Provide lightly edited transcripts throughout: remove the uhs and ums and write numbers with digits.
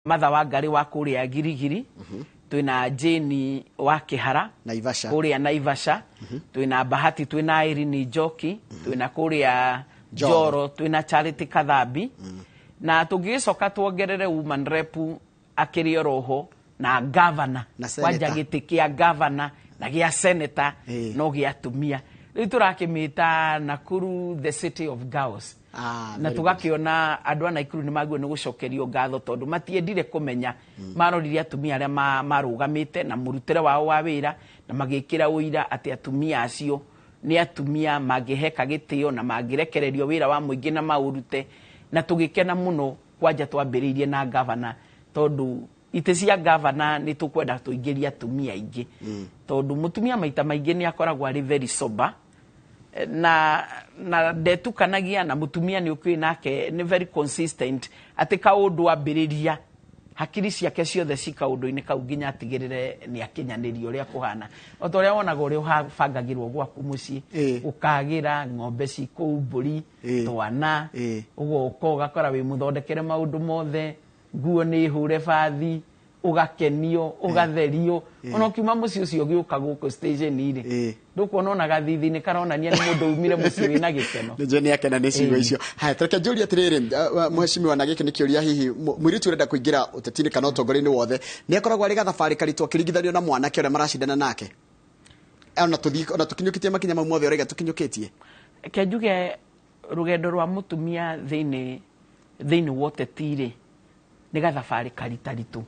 Martha Wangari wa kũrĩa Girigiri, twĩna Jane wa Kĩhara Naivasha. Kũrĩa Naivasha, twĩna Bahati, twĩna Irene Njoki, twĩna kũrĩa Njoro. Njoro twĩna Charity Kathambi, na tũngĩgĩcoka tuongerere woman rep akĩrĩ oroho na gavana. Na kwanja senator. Gĩtĩ kĩa gavana na gĩa senator no gĩa atumia. Rĩu tũrakĩmĩta Nakuru the city of girls. Ah, Na very. tũgakĩona andũ a Naikuru nĩ magĩrĩirwo nĩ gũcokerio ngatho tondũ matiendire kũmenya, marorire atumia arĩa marũgamĩte na mũrutĩre wao wa wĩra na magĩkĩra ũira atĩ atumia acio nĩ atumia mangĩheka gĩtĩo na mangĩrekererio wĩra wa mũingĩ na maũrute. Na tũgĩkena mũno kwanja twambĩrĩirie na gavana, tondũ itĩ cia gavana nĩ tũkwenda tũingĩrie atumia aingĩ, tondũ mũtumia maita maingĩ nĩ akoragwo arĩ very sober na ndetukanagia, na mũtumia nĩ ũkĩũĩ nake nĩ very consistent, atĩ kaũndũ ambĩrĩria hakiri ciake ciothe ci kaũndũ-inĩ kau nginya atigĩrĩre nĩ akinyanĩria ũrĩa kũhana, o ta ũrĩa wonaga ũrĩa ũbangagĩrwo gwaku mũciĩ, ũkagĩra ng'ombe ci kũu, mbũri, twana, ũgoka ũgakora wĩ mũthondekere maũndũ mothe, nguo nĩ hũre bathi, ũgakenio, ũgatherio. Ona ũkiuma mũciĩ ũcio ũgĩũka gũkũ station rĩ, ndũkuona ona gathithi-inĩ karonania nĩ mũndũ umire mũciĩ wĩna gĩkeno. Nĩ njũĩ nĩ akena nĩ ciugo icio. Haya, tareke njũrie atĩrĩrĩ, mheshimiwa, na gĩkĩ nĩ kĩũria hihi mũirĩtu ũrenda kũingĩra ũteti-inĩ kana ũtongoria-inĩ wothe nĩ akoragwo arĩ gathabarĩ karitũ akĩringithanio na mwanake ũrĩa maracindana nake, ona tũthiĩ ona tũkinyũkĩtie makinya mau mothe ũraiga tũkinyũkĩtie? Reke njuge rũgendo rwa mũtumia thĩinĩ wa ũteti rĩ, nĩ gathabarĩ karitaritũ,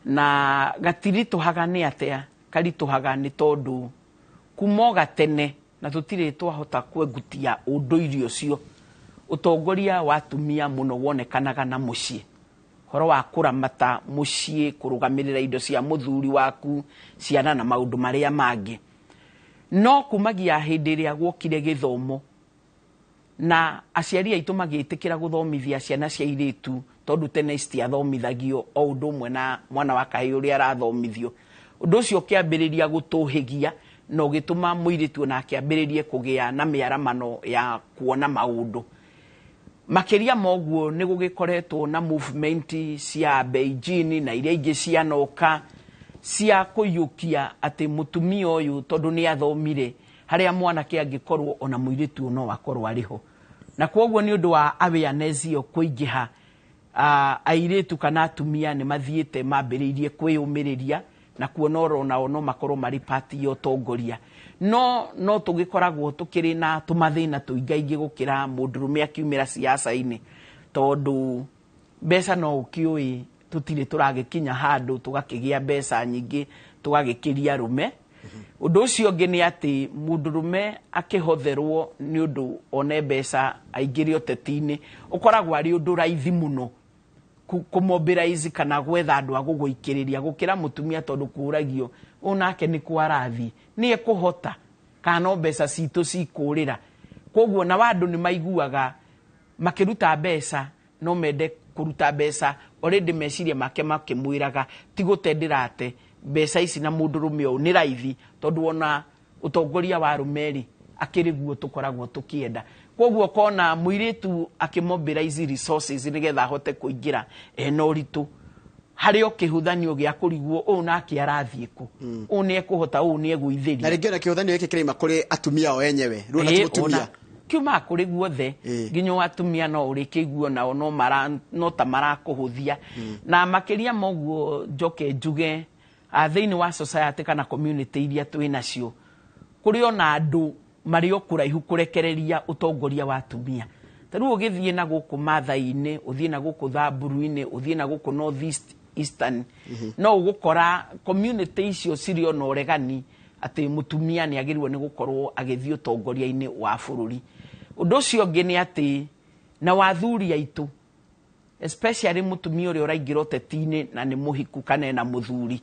na gatiritũhaga nĩ atĩa? Karitũhaga nĩ tondũ kuma o gatene na tũtirĩ twahota kwengutia ũndũire ũcio, ũtongoria wa atumia mũno wonekanaga na mũciĩ, horo wa kũramata mũciĩ, kũrũgamĩrĩra indo cia mũthuri waku, ciana na maũndũ marĩa mangĩ. No kumagia hĩndĩ ĩrĩa gwokire gĩthomo na aciari aitũ magĩtĩkĩra gũthomithia ciana cia airĩtu, tondũ tene citiathomithagio o ũndũ ũmwe na mwana wa kahĩĩ ũrĩa arathomithio, ũndũ ũcio ũkĩambĩrĩria gũtũhĩgia na ũgĩtũma mũirĩtu onake ambĩrĩrie kũgĩa na mĩaramano ya kuona maũndũ makĩria. Ma ũguo nĩ gũgĩkoretwo na movement cia Beijing na iria ingĩ cianoka cia kũiyũkia atĩ mũtumia ũyũ, tondũ nĩ athomire, harĩa mwanake angĩkorwo ona mũirĩtu no akorwo arĩ ho. Na kwoguo nĩ ũndũ wa awareness ĩyo kũingĩha, airĩtu kana atumia nĩ mathiĩte mambĩrĩirie kwĩyũmĩrĩria na kuona oro nao no makorwo marĩ part ya ũtongoria. No tũgĩkoragwo tũkĩrĩ na tũmathĩna tũingaingĩ gũkĩra mũndũrũme akiumĩra siasa-inĩ, tondũ mbeca no ũkĩũĩ tũtirĩ tũragĩkinya handũ tũgakĩgĩa mbeca nyingĩ tũgagĩkĩria arũme. Ũndũ ũcio ũngĩ nĩ atĩ mũndũrũme akĩhotherwo nĩ ũndũ one mbeca aingĩre ũteti-inĩ, ũkoragwo arĩ ũndũ raithi mũno kũmobilize kana gwetha andũ a gũgũikĩrĩria gũkĩra mũtumia, tondũ kũragio ũũ nake nĩ kũ arathiĩ, nĩ ekũhota kana no mbeca citũ cikũrĩra. Koguo na andũ nĩ maiguaga makĩruta mbeca, no mende kũruta mbeca already meciria make makĩmwĩraga ti gũte ndĩrate mbeca ici na mũndũrũme ũyũ nĩ raithi, tondũ ona ũtongoria wa arũme rĩ, akĩrĩ guo tũkoragwo tũkĩenda. Koguo ũkona mũirĩtu akĩmobilize resources nĩgetha ahote kũingĩra ena ũritũ, harĩ o kĩhũthanio gĩa kũrigwo ũũ nake arathiĩ kũ, ũũ nĩ ekũhota, ũũ nĩ na egũithĩria. Rĩngĩ ona kĩhũthanio gĩkĩ kĩraima kũrĩ atumia o enyewe rĩu, ona ti mũtumia. Ona kiumaga kũrĩ guothe, nginya o atumia no ũrĩkĩiguo nao no mara no ta marakũhũthia. Na makĩria ma ũguo, njoke njuge thĩinĩ wa society kana community iria twĩ nacio, kũrĩ ona andũ marĩ o kũraihu kũrekereria ũtongoria wa atumia. Ta rĩu ũgĩthiĩ na gũkũ Mathai-inĩ, ũthiĩ na gũkũ Thamburu-inĩ, ũthiĩ na gũkũ North East, Eastern, no ũgũkora community icio cirĩ ona ũregani atĩ mũtumia nĩ agĩrĩirwo nĩ gũkorwo agĩthiĩ ũtongoria-inĩ wa bũrũri. Ũndũ ũcio ũngĩ nĩ atĩ na wathuri aitũ, especially mũtumia ũrĩa ũraingĩra ũteti-inĩ na nĩ mũhiku kana ena mũthuri,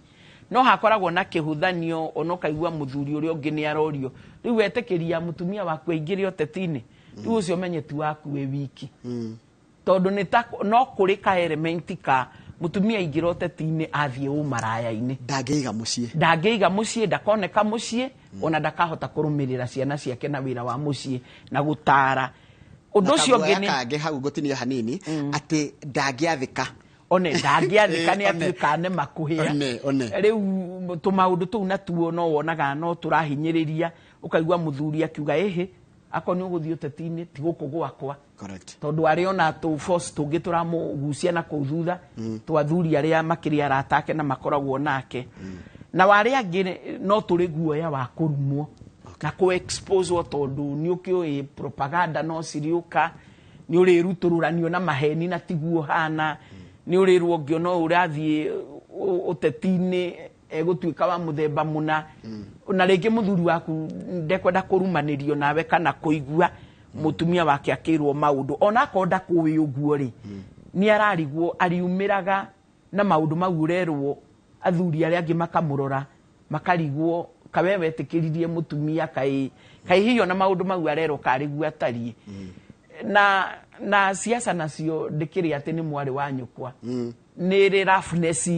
no hakoragwo na kĩhũthanio, ona ũkaigua mũthuri ũrĩa ũngĩ nĩ arorio, rĩu wetĩkĩria mũtumia waku aingĩre ũteti-inĩ, rĩu ũcio ũmenye ti waku wĩ wiki, tondũ nĩ ta no kũrĩ ka element ka mũtumia aingĩra ũteti-inĩ athiĩ ũmaraya-inĩ. Ndangĩiga mũciĩ. Ndangĩiga mũciĩ, ndakoneka mũciĩ, ona ndakahota kũrũmĩrĩra ciana ciake na wĩra wa mũciĩ na gũtara. Ũndũ ũcio ũngĩ nĩ kangĩ hau ngũtinia hanini, atĩ ndangĩathĩka. One ndangĩathĩka nĩ Ĩ, one. atuĩka nema kũhĩa. One, one. Rĩu tũmaũndũ tũu natuo no wonaga no tũrahinyĩrĩria, ũkaigua mũthuri akiuga ĩhĩ, akorwo nĩ ũgũthiĩ ũteti-inĩ ti gũkũ gwakwa. Correct. Tondũ arĩ ona tũ force tũngĩ tũramũgucia na kũu thutha, twathuri arĩa makĩrĩ arata ake na makoragwo nake. Na warĩa angĩ no tũrĩ guoya wa kũrumwo na kũ expose, tondũ nĩ ũkĩũĩ propaganda no cirĩũka, nĩ ũrĩrutũrũranio na maheni na tiguo hana, nĩ ũrĩrwo ũngĩona ũrathiĩ ũteti-inĩ egũtuĩka wa mũthemba mũna. Na rĩngĩ mũthuri waku ndekwenda kũrumanĩrio nawe kana kũigua mũtumia wake akĩrwo maũndũ, ona akorwo ndakũĩ ũguo rĩ, nĩ ararigwo ariumĩraga na maũndũ mau ũrerwo, athuri arĩa angĩ makamũrora makarigwo kawe wetĩkĩririe mũtumia kaĩ kaĩ hihi ona maũndũ mau arerwo karĩguo atariĩ. Na siasa nacio ndĩkĩrĩ atĩ nĩ mwarĩ wa nyũkwa, nĩ ĩrĩ roughness,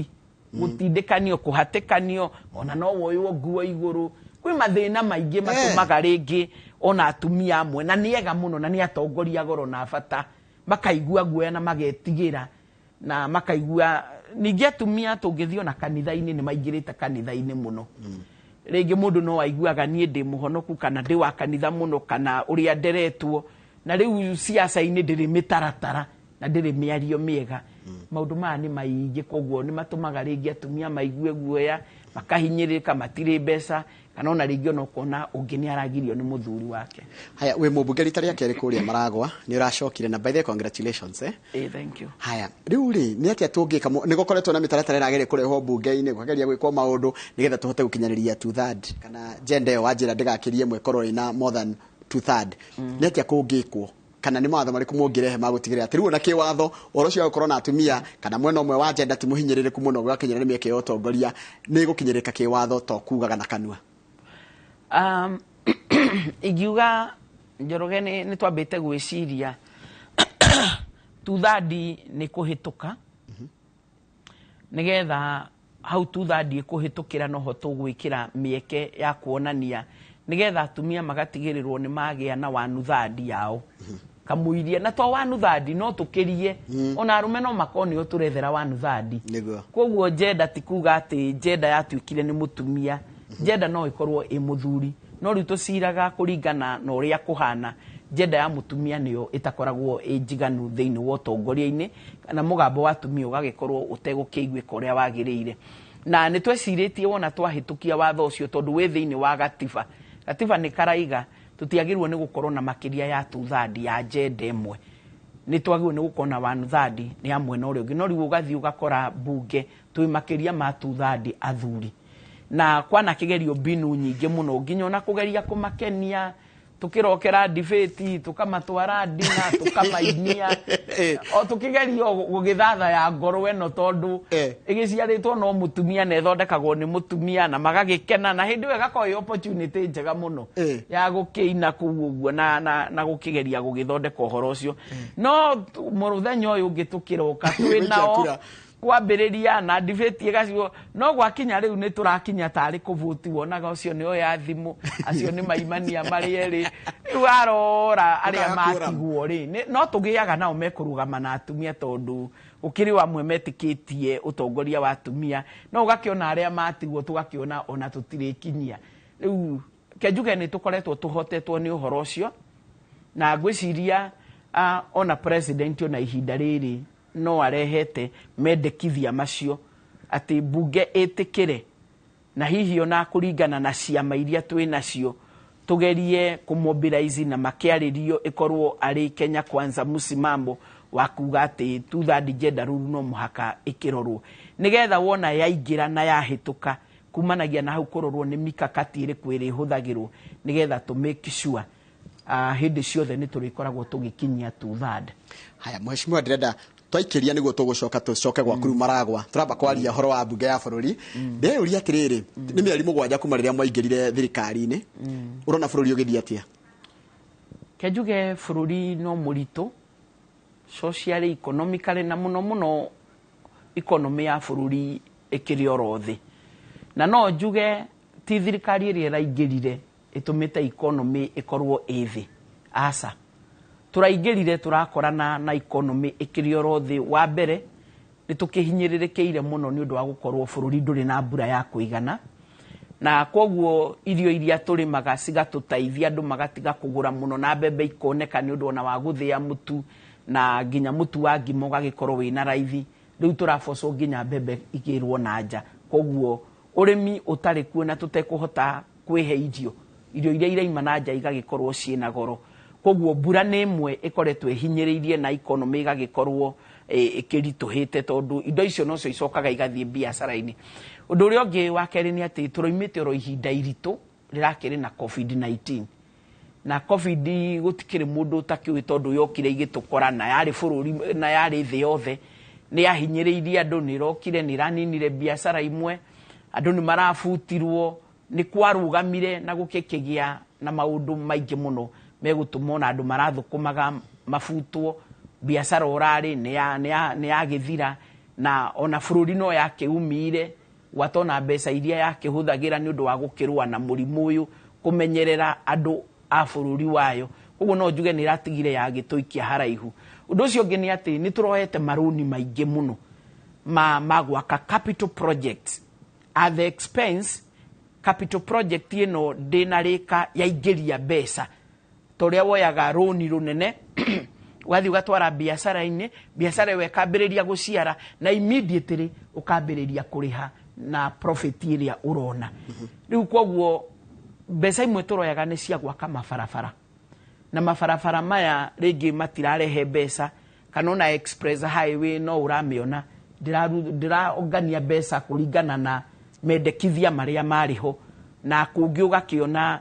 gũtindĩkanio, kũhatĩkanio, ona no woywo nguo igũrũ. Kwĩ mathĩna maingĩ matũmaga rĩngĩ ona atumia amwe, na nĩ ega mũno na nĩ atongoria goro na bata, makaigua guoya na magetigĩra na makaigua. Ningĩ atumia tũngĩthiĩ ona kanitha-inĩ, nĩ maingĩrĩte kanitha-inĩ mũno. Rĩngĩ mũndũ no aiguaga niĩ ndĩ mũhonoku kana ndĩ wa kanitha mũno kana ũrĩa nderetwo, na rĩu siasa-inĩ ndĩrĩ mĩtaratara na ndĩrĩ mĩario mĩega. Maũndũ maya nĩ maingĩ, koguo nĩ matũmaga rĩngĩ atumia maigue guoya, makahinyĩrĩrĩka, matirĩ mbeca, kana ona rĩngĩ ona ũkona ũngĩ nĩ aragirio nĩ mũthuri wake. Haya, wĩ mũmbunge rita rĩa kerĩ kũrĩa Maragwa, nĩ ũracokire, na by the way, congratulations, eh. Eh, thank you. Haya, rĩu rĩ, nĩ atĩa tũngĩka? Nĩ gũkoretwo na mĩtaratara ĩrageria kũrehwo mbunge-inĩ, gũkageria gwĩkwo maũndũ nĩgetha tũhote gũkinyanĩria two third kana gender ĩyo wanjĩra ndĩgakĩrie ĩmwe ĩkorwo ĩna more than two third. Nĩ atĩa kũngĩkwo, kana nĩ mawatho marĩkũ mũngĩrehe ma gũtigĩrĩra atĩ rĩu ona kĩwatho ũhoro ũcio wa gũkorwo na atumia kana mwena ũmwe wa gender ti mũhinyĩrĩrĩku mũno gwakinyĩra nĩ mĩeke ya ũtongoria nĩ ĩgũkinyĩrĩka kĩwatho, to kugaga na kanua? Ingiuga Njoroge, nĩ twambĩte gwĩciria two third nĩ kũhĩtũka, nĩgetha hau two third ĩkũhĩtũkĩra noho tũgwĩkĩra mĩeke ya kuonania, nĩgetha atumia magatigĩrĩrwo nĩ magĩa na one third yao kamũiria, na to one third, no tũkĩrie, ona arũme no makorwo nĩo tũrethera one third. Koguo gender ti kuga atĩ gender yatuĩkire nĩ mũtumia, gender no ĩkorwo ĩ mũthuri, no rĩu tũciraga kũringana na ũrĩa kũhana. Gender ya mũtumia nĩyo ĩtakoragwo ĩ njiganu thĩinĩ wa ũtongoria-inĩ, kana mũgambo wa atumia ũgagĩkorwo ũtegũkĩiguĩka ũrĩa wagĩrĩire. Na nĩ twecirĩtie wona twahĩtũkia watho ũcio, tondũ wĩ thĩinĩ wa gatiba, gatiba nĩ karaiga tũtiagĩrĩirwo nĩ gũkorwo na makĩria ya two third ya gender ĩmwe, nĩ twagĩrĩirwo nĩ gũkorwo na one third nĩ ya mwena ũrĩa ũngĩ. No rĩu ũgathiĩ ũgakora mbunge twĩ makĩria ma two third athuri, na kwanakĩgerio mbinu nyingĩ mũno nginya ona kũgeria kũmakenia, tukirokera debate, tukamatwara dina, tukamainia, o tukigerio gũgĩthatha ya ngoro ĩno, tondũ ĩgĩciarĩtwo no mũtumia na ĩthondekagwo nĩ mũtumia, na magagĩkena, na hĩndĩ ĩyo ĩgakorwo ĩ opportunity njega mũno ya gũkĩina kũu ũguo na gũkĩgeria gũgĩthondeka ũhoro ũcio. No mũthenya ũyũ ũngĩ tũkĩroka twĩ Gũikia nao kura. Kwambĩrĩria na debate ĩgacio, no gwakinya rĩu nĩ tũrakinya tarĩ kũvoti, wonaga ũcio nĩ oya thimũ, acio nĩ maimania marĩ erĩ, rĩu arora arĩa Ũkaga quorum. matigwo rĩ, no tũgĩaga nao mekũrũgama na atumia, tondũ gũkĩrĩ amwe metĩkĩtie ũtongoria wa atumia, no ũgakĩona arĩa matigwo tũgakĩona ona tũtirĩkinyia. Rĩu kenjuge nĩ tũkoretwo tũhotetwo nĩ ũhoro ũcio, na ngwĩciria ona president ona ihinda rĩrĩ no arehete mendekithia macio atĩ mbunge ĩtĩkĩre, na hihi ona kũringana na ciama iria twĩ nacio tũgerie kũmobilize na makĩarĩrio ĩkorwo arĩ Kenya Kwanza msimamo wa kuga atĩ two third gender rule no mũhaka ĩkĩrorwo, nĩgetha wona yaingĩra na yahĩtũka, kumanagia na hau kũrorwo nĩ mikakati ĩrĩkũ ĩrĩhũthagĩrwo nĩgetha tũ make sure hĩndĩ ciothe nĩ tũrĩkoragwo tũgĩkinyia two third. Haya, mheshimiwa, ndĩrenda twaikiria nĩguo tũgũcoka tũcoke gwaku rĩu Maragwa, tũramba kwaria ũhoro wa mbunge ya bũrũri. Ndĩreyũria atĩrĩrĩ, nĩ mĩeri 7 kuma rĩrĩa mwaingĩrire thirikari-inĩ, ũrona bũrũri ũgĩthiĩ atĩa? Kenjuge bũrũri no mũritũ socially, economically, na mũno mũno economy ya bũrũri ĩkĩrĩ oro thĩ. Na no njuge ti thirikari ĩrĩa ĩraingĩrire ĩtũmĩte economy ĩkorwo ĩ thĩ, aca. Tũraingĩrire tũrakorana na economy ĩkĩrĩ oro thĩ. Wa mbere Nĩ tũkĩhinyĩrĩrĩkĩire mũno nĩ ũndũ wa gũkorwo bũrũri ndũrĩ na mbura ya kũigana, na koguo irio iria tũrĩmaga cigatũteithia, andũ magatiga kũgũra mũno na mbembe ikoneka nĩ ũndũ ona wa gũthĩa mũtu, na nginya mũtu wa ngima ũgagĩkorwo wĩna raithi. Rĩu tũrabocwo nginya mbembe igĩrwo na nja, koguo ũrĩmi ũtarĩ kuo na tũtekũhota kwĩhe irio, irio iria iraima na nja igagĩkorwo ciĩna goro. Koguo mbura nĩ ĩmwe ĩkoretwo ĩhinyĩrĩirie na economy ĩgagĩkorwo ĩkĩritũhĩte, tondũ indo icio nocio icokaga igathiĩ biacara-inĩ. Ũndũ ũrĩa ũngĩ wa kerĩ nĩ atĩ tũroimĩte oro ihinda iritũ rĩrakĩrĩ na COVID-19, na COVID gũtikĩrĩ mũndũ ũtakĩũĩ, tondũ yokire igĩtũkora na yarĩ bũrũri na yarĩ thĩ yothe, nĩ yahinyĩrĩirie andũ, nĩ ĩrokire nĩ ĩraninire biacara imwe, andũ nĩ marabutirwo, nĩ kwarũgamire na gũkĩkĩgĩa na maũndũ maingĩ mũno megũtũma ona andũ marathũkũmaga mabutwo, biacara ũrarĩ nĩ yagĩthira, na ona bũrũri no yakĩumire gwata ona mbeca iria yakĩhũthagĩra nĩ ũndũ wa gũkĩrũa na mũrimũ ũyũ, kũmenyerera andũ a bũrũri wayo. Koguo no njuge nĩ ĩratigire yagĩtũikia haraihu. Ũndũ ũcio ũngĩ nĩ atĩ nĩ tũroete marũni maingĩ mũno ma gwaka capital projects at the expense. Capital project ĩno ndĩnarĩka yaingĩria mbeca, ta ũrĩa woyaga rũni rũnene ũgathiĩ ũgatwara biacara-inĩ, biacara ĩyo ĩkambĩrĩria gũciara na immediately ũkambĩrĩria kũrĩha na profit ĩrĩa ũrona. Rĩu koguo mbeca imwe tũroyaga nĩ cia gwaka mabarabara, na mabarabara maya rĩngĩ matirarehe mbeca, kana ona express highway no ũramĩona ndĩraongania mbeca kũringana na mendekithia marĩa marĩ ho, na kũngĩ ũgakĩona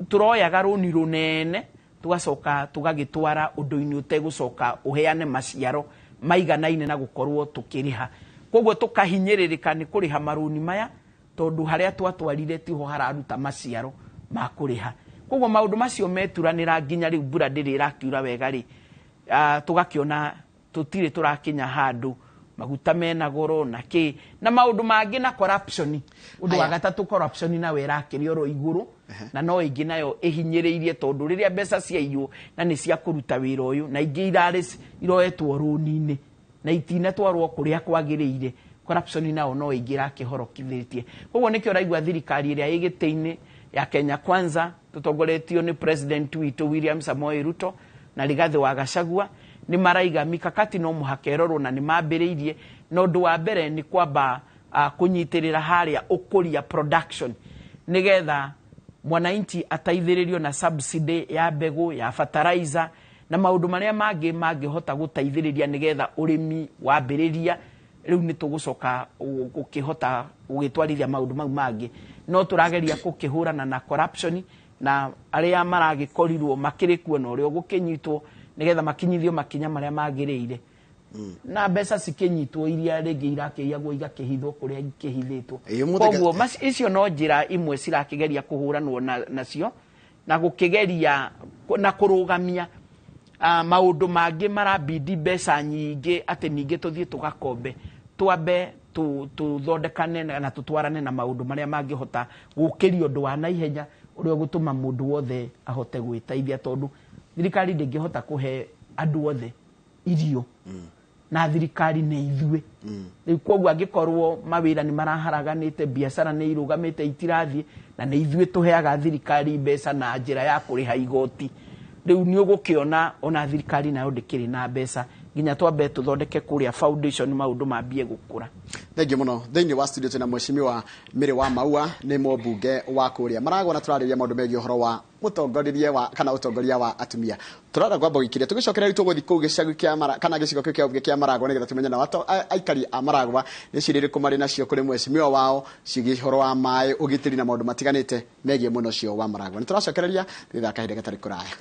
tũroyaga rũni rũnene tũgacoka tũgagĩtwara ũndũ-inĩ ũtegũcoka ũheane maciaro maiganaine na gũkorwo tũkĩrĩha. Koguo tũkahinyĩrĩrĩka nĩ kũrĩha marũni maya, tondũ harĩa twatwarire tiho hararuta maciaro ma kũrĩha. Koguo maũndũ macio meturanĩra nginya rĩu mbura ndĩrĩ ĩrakiura wega rĩ, tũgakĩona tũtirĩ tũrakinya handũ, maguta mena goro na kĩ na maũndũ mangĩ na corruption. Ũndũ wa gatatũ, corruption nawe ĩrakĩrĩ oro igũrũ, na no ĩngĩ nayo ĩhinyĩrĩirie, tondũ rĩrĩa mbeca ciaiywo na nĩ cia kũruta wĩra ũyũ, na ingĩ irarĩ iroetwo rũni-inĩ na itinatwarwo kũrĩa kwagĩrĩire, corruption nao no ĩngĩ ĩrakĩhorokithĩtie. Koguo nĩkĩo ũraigua thirikari ĩrĩa ĩ gĩtĩ-inĩ ya Kenya Kwanza tũtongoretio nĩ president witũ William Samoei Ruto na Rigathi wa Gachagua nĩ maraiga mikakati no mũhaka ĩrorwo, na nĩ mambĩrĩirie. Na ũndũ wa mbere nĩ kwamba kũnyitĩrĩra harĩa ũkũria production, nĩgetha mwananchi ateithĩrĩrio na subsidy ya mbegũ, ya fertilizer na maũndũ marĩa mangĩ mangĩhota gũteithĩrĩria, nĩgetha ũrĩmi wambĩrĩria rĩu nĩ tũgũcoka gũkĩhota gũgĩtwarithia maũndũ mau mangĩ. No tũrageria gũkĩhũrana na corruption na arĩa maragĩkorirwo makĩrĩ kuo na ũrĩa ũgũkĩnyitwo, nĩgetha makinyithio makinya marĩa magĩrĩire, na mbeca cikĩnyitwo iria rĩngĩ irakĩiyagwo igakĩhithwo kũrĩa ikĩhithĩtwo. Koguo icio no njĩra imwe cirakĩgeria kũhũranwo nacio na gũkĩgeria na kũrũgamia maũndũ mangĩ marabidi mbeca nyingĩ atĩ ningĩ tũthiĩ tũgakombe, twambe tũthondekane na tũtwarane na maũndũ marĩa mangĩhota gũkĩria ũndũ wa naihenya ũrĩa ũgũtũma mũndũ wothe ahote gwĩteithia, tondũ thirikari ndĩngĩhota kũhe andũ othe irio, na thirikari nĩ ithuĩ. Rĩu koguo angĩkorwo mawĩra nĩ maraharaganĩte, biacara nĩ irũgamĩte itirathiĩ, na nĩ ithuĩ tũheaga thirikari mbeca na njĩra ya kũrĩha igoti, rĩu nĩ ũgũkĩona ona thirikari nayo ndĩkĩrĩ na mbeca, nginya twambe tũthondeke kũrĩa foundation maũndũ mambie gũkũra. Thengiũ mũno. Thĩinĩ wa studio twĩna mheshimiwa Mary wa Maua, nĩ mũmbunge wa kũrĩa Maragwa, na tũrarĩria maũndũ megiĩ ũhoro wa mũtongoria wa kana ũtongoria wa atumia. Tũrarora kwamba gũikĩria tũgĩcokeria rĩu tũgũthiĩ kũu gĩcagi kĩa Mara kana gĩcigo kĩu kĩa mbunge kĩa Maragwa, nĩgetha tũmenye na aikari a Maragwa nĩ ciũria irĩkũ marĩ nacio kũrĩ mheshimiwa wao ciĩgiĩ ũhoro wa maĩ, ũgitĩri na maũndũ matiganĩte megiĩ mwena ũcio wa Maragwa. Nĩ tũracokereria thutha wa kahinda gatarĩ kũraya.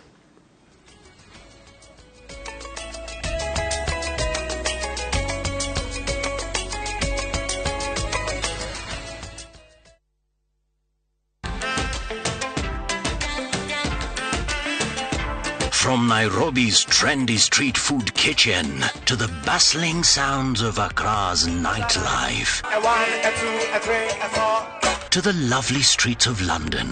From Nairobi's trendy street food kitchen to the bustling sounds of Accra's nightlife, A 1, a 2, a 3, a 4. to the lovely streets of London.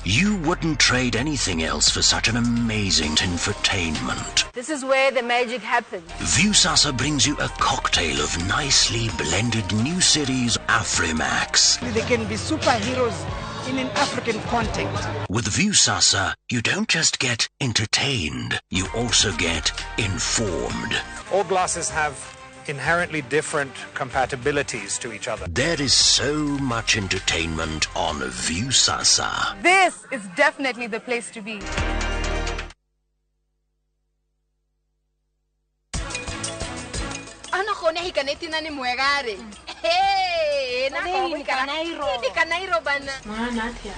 You wouldn't trade anything else for such an amazing infotainment. This is where the magic happens. Viusasa brings you a cocktail of nicely blended new series Afrimax. They can be superheroes in an African context. With Viusasa, you don't just get entertained, you also get informed. All glasses have inherently different compatibilities to each other. There is so much entertainment on Viusasa. This is definitely the place to be. Ano hikaneti na ni mwegare. Hey, na ko bana. Mwana atia.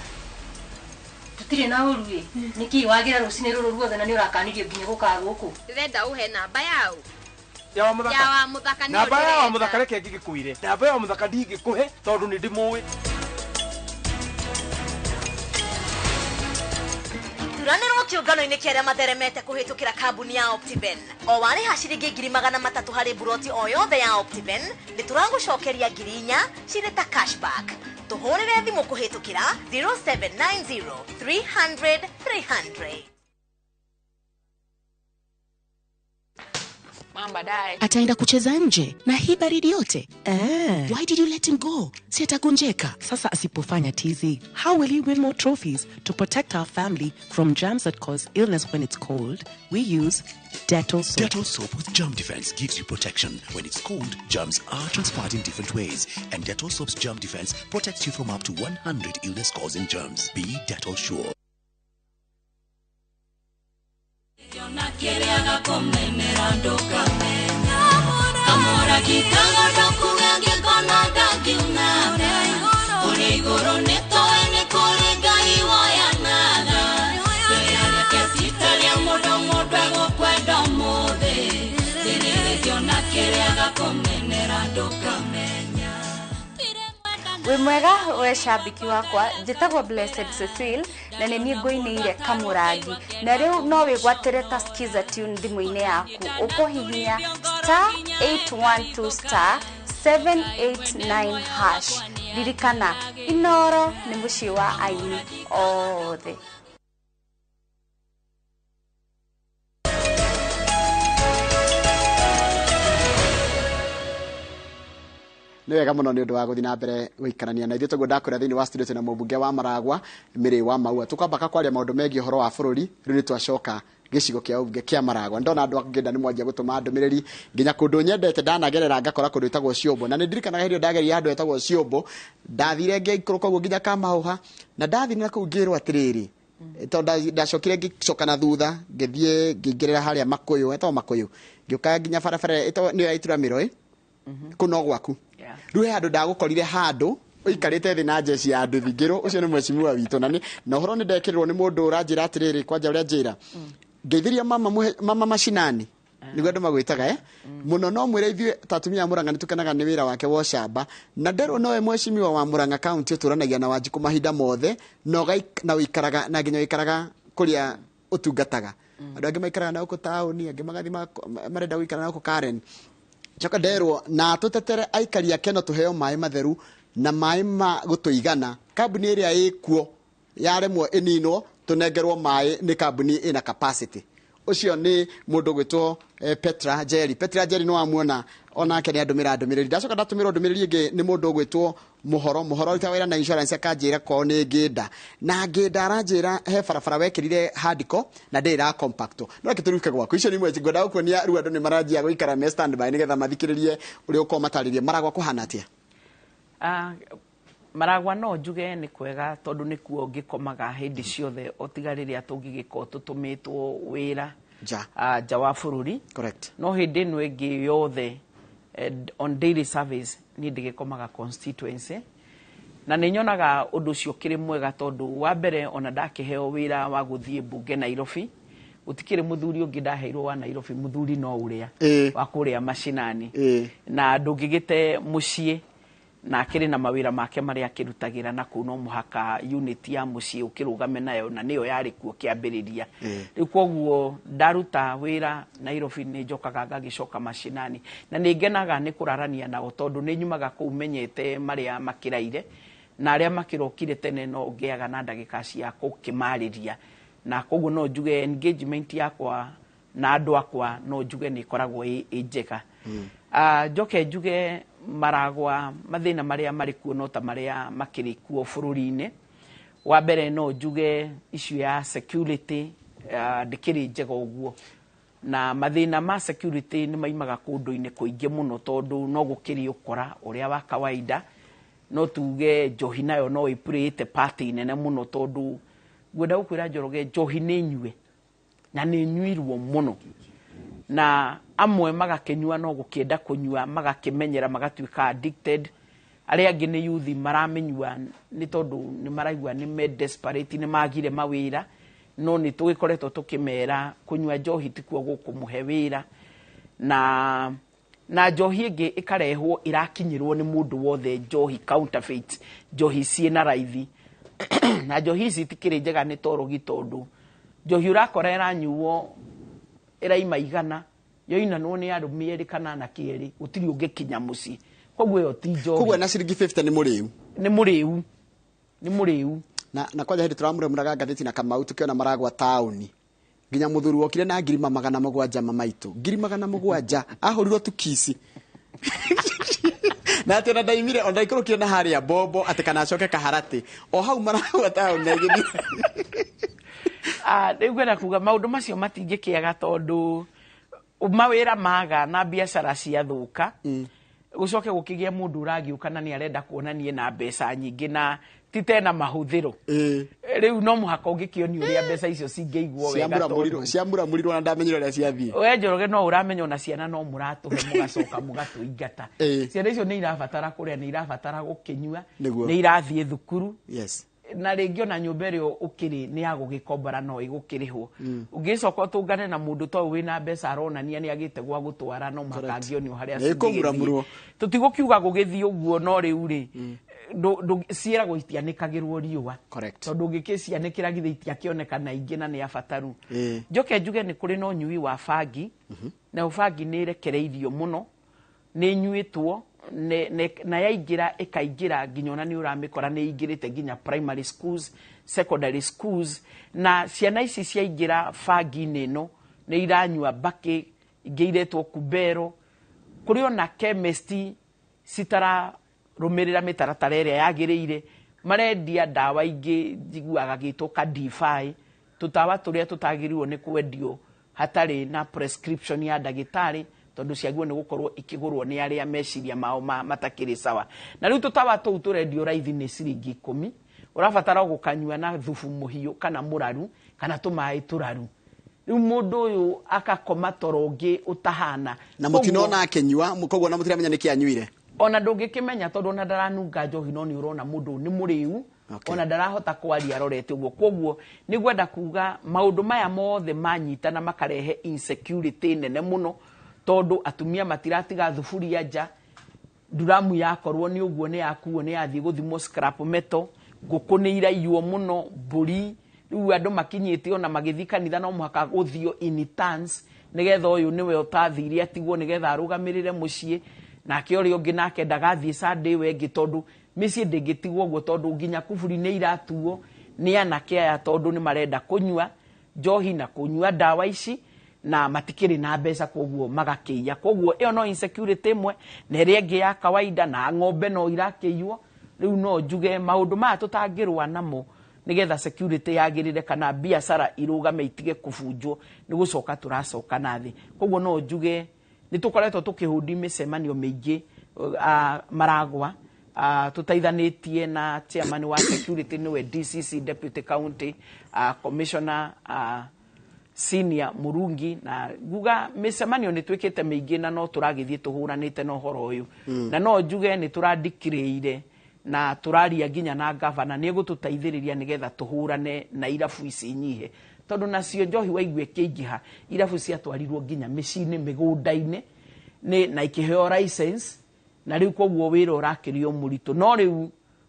Tutire na uruwe. Niki wagira rucine ruru ruothe na ni urakanirio nginya guka guku. Ndĩrenda uhe namba yao. Ya wa muthaka. Ya wa muthaka ni namba ya wa muthaka reke ngigikuire. Namba ya wa muthaka ndingikuhe tondu ni ndimuwi. Thuranĩrwo kĩũngano-inĩ kĩa arĩa matheremete kũhĩtũkĩra kambuni ya Optiven. O warĩha ciringi 300,000 harĩ buroti o yothe ya Optiven, nĩ tũragũcokeria 4,000 cirĩ ta cashback. Tũhũrĩre thimũ kũhĩtũkĩra 0790 300 300. Ataenda kucheza nje na hii baridi yote. Why did you let him go? Si atagonjeka. Sasa asipofanya tizi, how will he win more trophies? To protect our family from germs that cause illness when it's cold, we use Dettol soap. Dettol soap with germ defense gives you protection. When it's cold, germs are transferred in different ways, and Dettol soap's germ defense protects you from up to 100 illness-causing germs. Be Dettol sure. Wĩ mwega we shabiki wakwa, njĩtagwo Blessed Cecile na nĩ niĩ ngũinĩire Kamũrangi, na rĩu no wĩgwatĩre ta Skiza tune thimũ-inĩ yaku ũkũhihinya star 812 star 789 hash. Ririkana, Inoro nĩ mũciĩ wa aini othe. Nĩ wega mũno nĩ ũndũ wa gũthiĩ na mbere gũikarania na ithuĩ toguo ndakwĩra thĩinĩ wa studio twĩna mũmbunge wa Maragwa Mary wa Maua. Tũkwamba kwaria maũndũ megiĩ ũhoro wa bũrũri, rĩu nĩ twacoka gĩcigo kĩa ũmbunge kĩa Maragwa. Ndona andũ angĩenda nĩ mwanjia gũtũma ndũmĩrĩri nginya kũndũ nyendete ndanagerera ngakora kũndũ ĩtagwo Ciũmbũ, na nĩ ndirikanaga hĩndĩ ĩyo ndageria handũ hetagwo Ciũmbũ, ndathire ngĩikũrũka ũguo nginya Kamahũha, na ndathire na kũu ngĩrwo atĩrĩrĩ, tondũ ndacokire ngĩcoka na thutha ngĩthiĩ ngĩingĩrĩra harĩa Makũyũ, hetagwo Makũyũ, ngĩũka nginya barabara ĩtagwo nĩyo ya Ituramĩro ĩ kũu no gwaku. Rĩu he handũ ndagũkorire handũ ũikarĩte thĩ na njeci ya nduthi ngĩrwo ũcio nĩ mheshimiwa witũ, na na ũhoro nĩ ndekĩrĩrwo nĩ mũndũ ũranjĩra atĩrĩrĩ, kwanja ũrĩa njĩra ngeithiria mama mashinani nĩguo andũ magwĩtaga mũno, no mwĩre ithuĩ ta atumia a Murang'a nĩ tũkenaga nĩ wĩra wake wa ũcamba, na nderwo nowe mheshimiwa wa Murang'a County ũtũranagia na Wanjikũ mahinda mothe, na ũikaraga na nginya ũikaraga kũrĩa ũtungataga. Andũ angĩ maikaraga na gũkũ taũni, angĩ magathiĩ marenda gũikara na gũkũ Karen. Coka nderwo na tũtetere aikari ake no tũheo maĩ matheru na maĩ ma gũtũigana. Kambuni ĩrĩa ĩkuo yaremwo ĩninwo tũnengerwo maĩ nĩ kambuni ĩna capacity. Ũcio nĩ mũndũ gwĩtwo Petra Jerry. Petra Jerry nĩ wamuona onake nĩ andũmĩra ndũmĩrĩri. Ndacoka ndatũmĩrwo ndũmĩrĩri ĩngĩ nĩ mũndũ ũgwĩtwo Mũhoro. Mũhoro arutaga wĩra na insurance akanjĩra kwao nĩ Ngĩnda, na Ngĩnda aranjĩra he barabara wekĩrire handiko na ndĩrĩ ra compact. No reke tũruke gwaku. Icio nĩ imwe ngwenda gũkuonia rĩu andũ nĩ maranjia gũikara me standby nĩgetha mathikĩrĩrie ũrĩa ũkorwo matarĩrie. Maragwa kũhana atĩa? Maragwa no njuge nĩ kwega tondũ nĩkuo ngĩkomaga hĩndĩ ciothe o tiga rĩrĩa tũngĩgĩkorwo tũtũmĩtwo wĩra nja wa bũrũri. Correct. No hĩndĩ ĩno ĩngĩ yothe on daily service niĩ ndĩgĩkomaga constituency, na nĩ nyonaga ũndũ ũcio ũkĩrĩ mwega tondũ wa mbere ona ndakĩheo wĩra wa gũthiĩ mbunge Nairobi, gũtikĩrĩ mũthuri ũngĩ ndaheirwo wa Nairobi, mũthuri no ũrĩa wa kũrĩa mashinani, na ndũngĩgĩte mũciĩ na akĩrĩ na mawĩra make marĩa akĩrutagĩra na kũu no mũhaka unit ya mũciĩ ũkĩrũgame nayo, na nĩyo yarĩ kuo kĩambĩrĩria. Rĩu koguo ndaruta wĩra Nairobi nĩ njokaga ngagĩcoka mashinani, na nĩ ngenaga nĩ kũrarania nao tondũ nĩ nyumaga kũu menyete marĩa makĩraire, Na arĩa makĩrokire tene no ngĩaga na ndagĩka cia gũkĩmarĩria, na koguo no njuge engagement yakwa na andũ akwa no njuge nĩ ĩkoragwo ĩ njega. Njoke njuge Maragwa mathĩna marĩa marĩ kuo no ta marĩa makĩrĩ kuo bũrũri-inĩ. Wa mbere no njuge issue ya security ndĩkĩrĩ njega ũguo, na mathĩna ma security nĩ maimaga kũndũ-inĩ kũingĩ mũno, tondũ no gũkĩrĩ ũkora ũrĩa wa kawaida. No tuge njohi nayo no ĩpurĩte part nene mũno, tondũ ngwenda gũkwĩra Njoroge, njohi nĩ nyue na nĩ nyuirwo mũno, na amwe magakĩnyua no gũkĩenda kũnyua, magakĩmenyera, magatuĩka addicted. Arĩa angĩ nĩ youth maramĩnyua nĩ tondũ nĩ maraigua nĩ me desperate, nĩ magire mawĩra. No nĩ tũgĩkoretwo tũkĩmera kũnyua njohi tikuo gũkũmũhe wĩra, na njohi ĩngĩ ĩkarehwo ĩrakinyĩrwo nĩ mũndũ wothe, njohi counterfeit, njohi ciĩna raithi, na njohi ici itikĩrĩ njega nĩ torogi, tondũ njohi ũrakora ĩranyuo ĩraima 100, yoinanwo nĩ arũme erĩ kana anake erĩ, gũtirĩ ũngĩkinya mũciĩ. Koguo ĩyo ti njohi. Koguo na ciringi 50 nĩ mũrĩu? Nĩ mũrĩu, nĩ mũrĩu. Na kwanja hĩndĩ tũramũremũraga ngathĩti na Kamau tũkĩona Maragwa taũni, nginya mũthuri wokire na ngiri 700, mamaitũ, ngiri 700, ahũrirwo tukisi na atĩ ona ndaimire, ona ndaikũrũkire na harĩa bombo atĩ kana acoke Kaharatĩ o hau Maragwa taũni na igĩthiĩ. Rĩu ngwenda kuga maũndũ macio matingĩkĩaga, tondũ mawĩra maga na biacara ciathũka, gũcoke gũkĩgĩa mũndũ ũragĩũka na nĩ arenda kuonanie na mbeca nyingĩ na ti tena mahũthĩro. Rĩu no mũhaka ũngĩkĩonio ũrĩa mbeca icio cingĩigwo wega, tondũ Ciamuramũrirwo na ndamenyire ũrĩa ciathiĩ. We Njoroge, no ũramenya ona ciana no mũratũhe mũgacoka mũgatũingata. Ciana icio nĩ irabatara kũrĩa, nĩ irabatara gũkĩnyua, nĩ irathiĩ thukuru, na rĩngĩ ona nyũmba ĩrĩa ũkĩrĩ nĩ ya gũgĩkombora no ĩgũkĩrĩhwo. Ũngĩcoka ũtũngane na mũndũ ta ũyũ wĩna mbeca aronania nĩ agĩte gwa gũtwara, no mũhaka angĩonio harĩa Nĩ ĩkũmuramurwo. cingĩgĩthiĩ. Tũtigũkiuga gũgĩthiĩ ũguo, no rĩu rĩ, ciĩragwo itianĩkagĩrwo riũa, tondũ ũngĩkĩcianĩkĩra githĩ itiakĩoneka ingĩ na nĩ abataru. Njoke njuge nĩ kũrĩ na ũnyui wa bangi, nayo bangi nĩ ĩrekereirio mũno, nĩ ĩnyuĩtwo na yaingĩra ĩkaingĩra nginya ona nĩ ũramĩkora nĩ ĩingĩrĩte nginya primary schools, secondary schools, na ciana ici ciaingĩra bangi-inĩ ĩno nĩ iranyua mbakĩ, ingĩ iretwo kubero. Kũrĩ ona chemist citararũmĩrĩra mĩtaratara ĩrĩa yagĩrĩire, marendia ndawa ingĩ njiguaga gĩtwo ka D5, tũtawa tũrĩa tũtagĩrĩirwo nĩ kwendio hatarĩ na prescription ya ndagĩtarĩ, tondũ ciagĩrĩirwo nĩ gũkorwo ikĩgũrwo nĩ arĩa meciria mao matakĩrĩ sawa. Na rĩu tũtawa tũu tũrendio raithi nĩ ciringi 10, ũrabatara o gũkanyua na thubu mũhiũ kana mũraru kana tũmaĩ tũraru, rĩu mũndũ ũyũ akakoma toro ũngĩ ũtahana. Na mũtinona akĩnyua, koguo na mũtiramenya nĩkĩ anyuire. Ona ndũngĩkĩmenya, tondũ ona ndaranunga njohi, no nĩ ũrona mũndũ nĩ mũrĩu, ona ndarahota kwaria arorete ũguo. Koguo nĩ ngwenda kuga maũndũ maya mothe manyitana makarehe insecurity nene mũno, tondũ atumia matiratiga thuburia nja, nduramu yakorwo nĩ ũguo nĩ yakuo nĩ yathiĩ gũthimwo scrap metal, ngũkũ nĩ iraiywo mũno, mbũri, rĩu andũ makinyĩte ona magĩthiĩ kanitha no mũhaka gũthio in turns, nĩgetha ũyũ nĩwe ũtathire atigwo nĩgetha arũgamĩrĩre mũciĩ, nake ũrĩa ũngĩ nake ndagathiĩ Sunday ĩyo ĩngĩ, tondũ mĩciĩ ndĩngĩtigwo ũguo, tondũ nginya kuburi nĩ iratuo nĩ anake aya, tondũ nĩ marenda kũnyua njohi na kũnyua ndawa ici na matikĩrĩ na mbeca, koguo magakĩiya. Koguo ĩyo no insecurity ĩmwe, na ĩrĩa ĩngĩ ya kawaida, na ng'ombe no irakĩiywo. Rĩu no njuge maũndũ maya tũtangĩrũa namo nĩgetha security yagĩrĩre kana biacara irũgame itige kũbunjwo, nĩ gũcoka tũracoka na thĩ. Koguo no njuge nĩ tũkoretwo tũkĩhũndi mĩcemanio mĩingĩ Maragwa, tũteithanĩtie na chairman wa security nĩwe DCC, Deputy County Commissioner, Senior Murungi, na nguga mĩcemanio nĩ twĩkĩte mĩingĩ na no tũragĩthiĩ tũhũranĩte na ũhoro ũyũ. Na no njuge nĩ tũrandikĩrĩire na tũraria nginya na gavana nĩ egũtũteithĩrĩria nĩgetha tũhũrane na irabu ici nyihe, tondũ nacio njohi waigua ĩkĩingĩha, irabu ciatwarirwo nginya mĩciĩ-inĩ, mĩgũnda-inĩ na ikĩheo license, na rĩu koguo wĩra ũrakĩrio mũritũ. No rĩu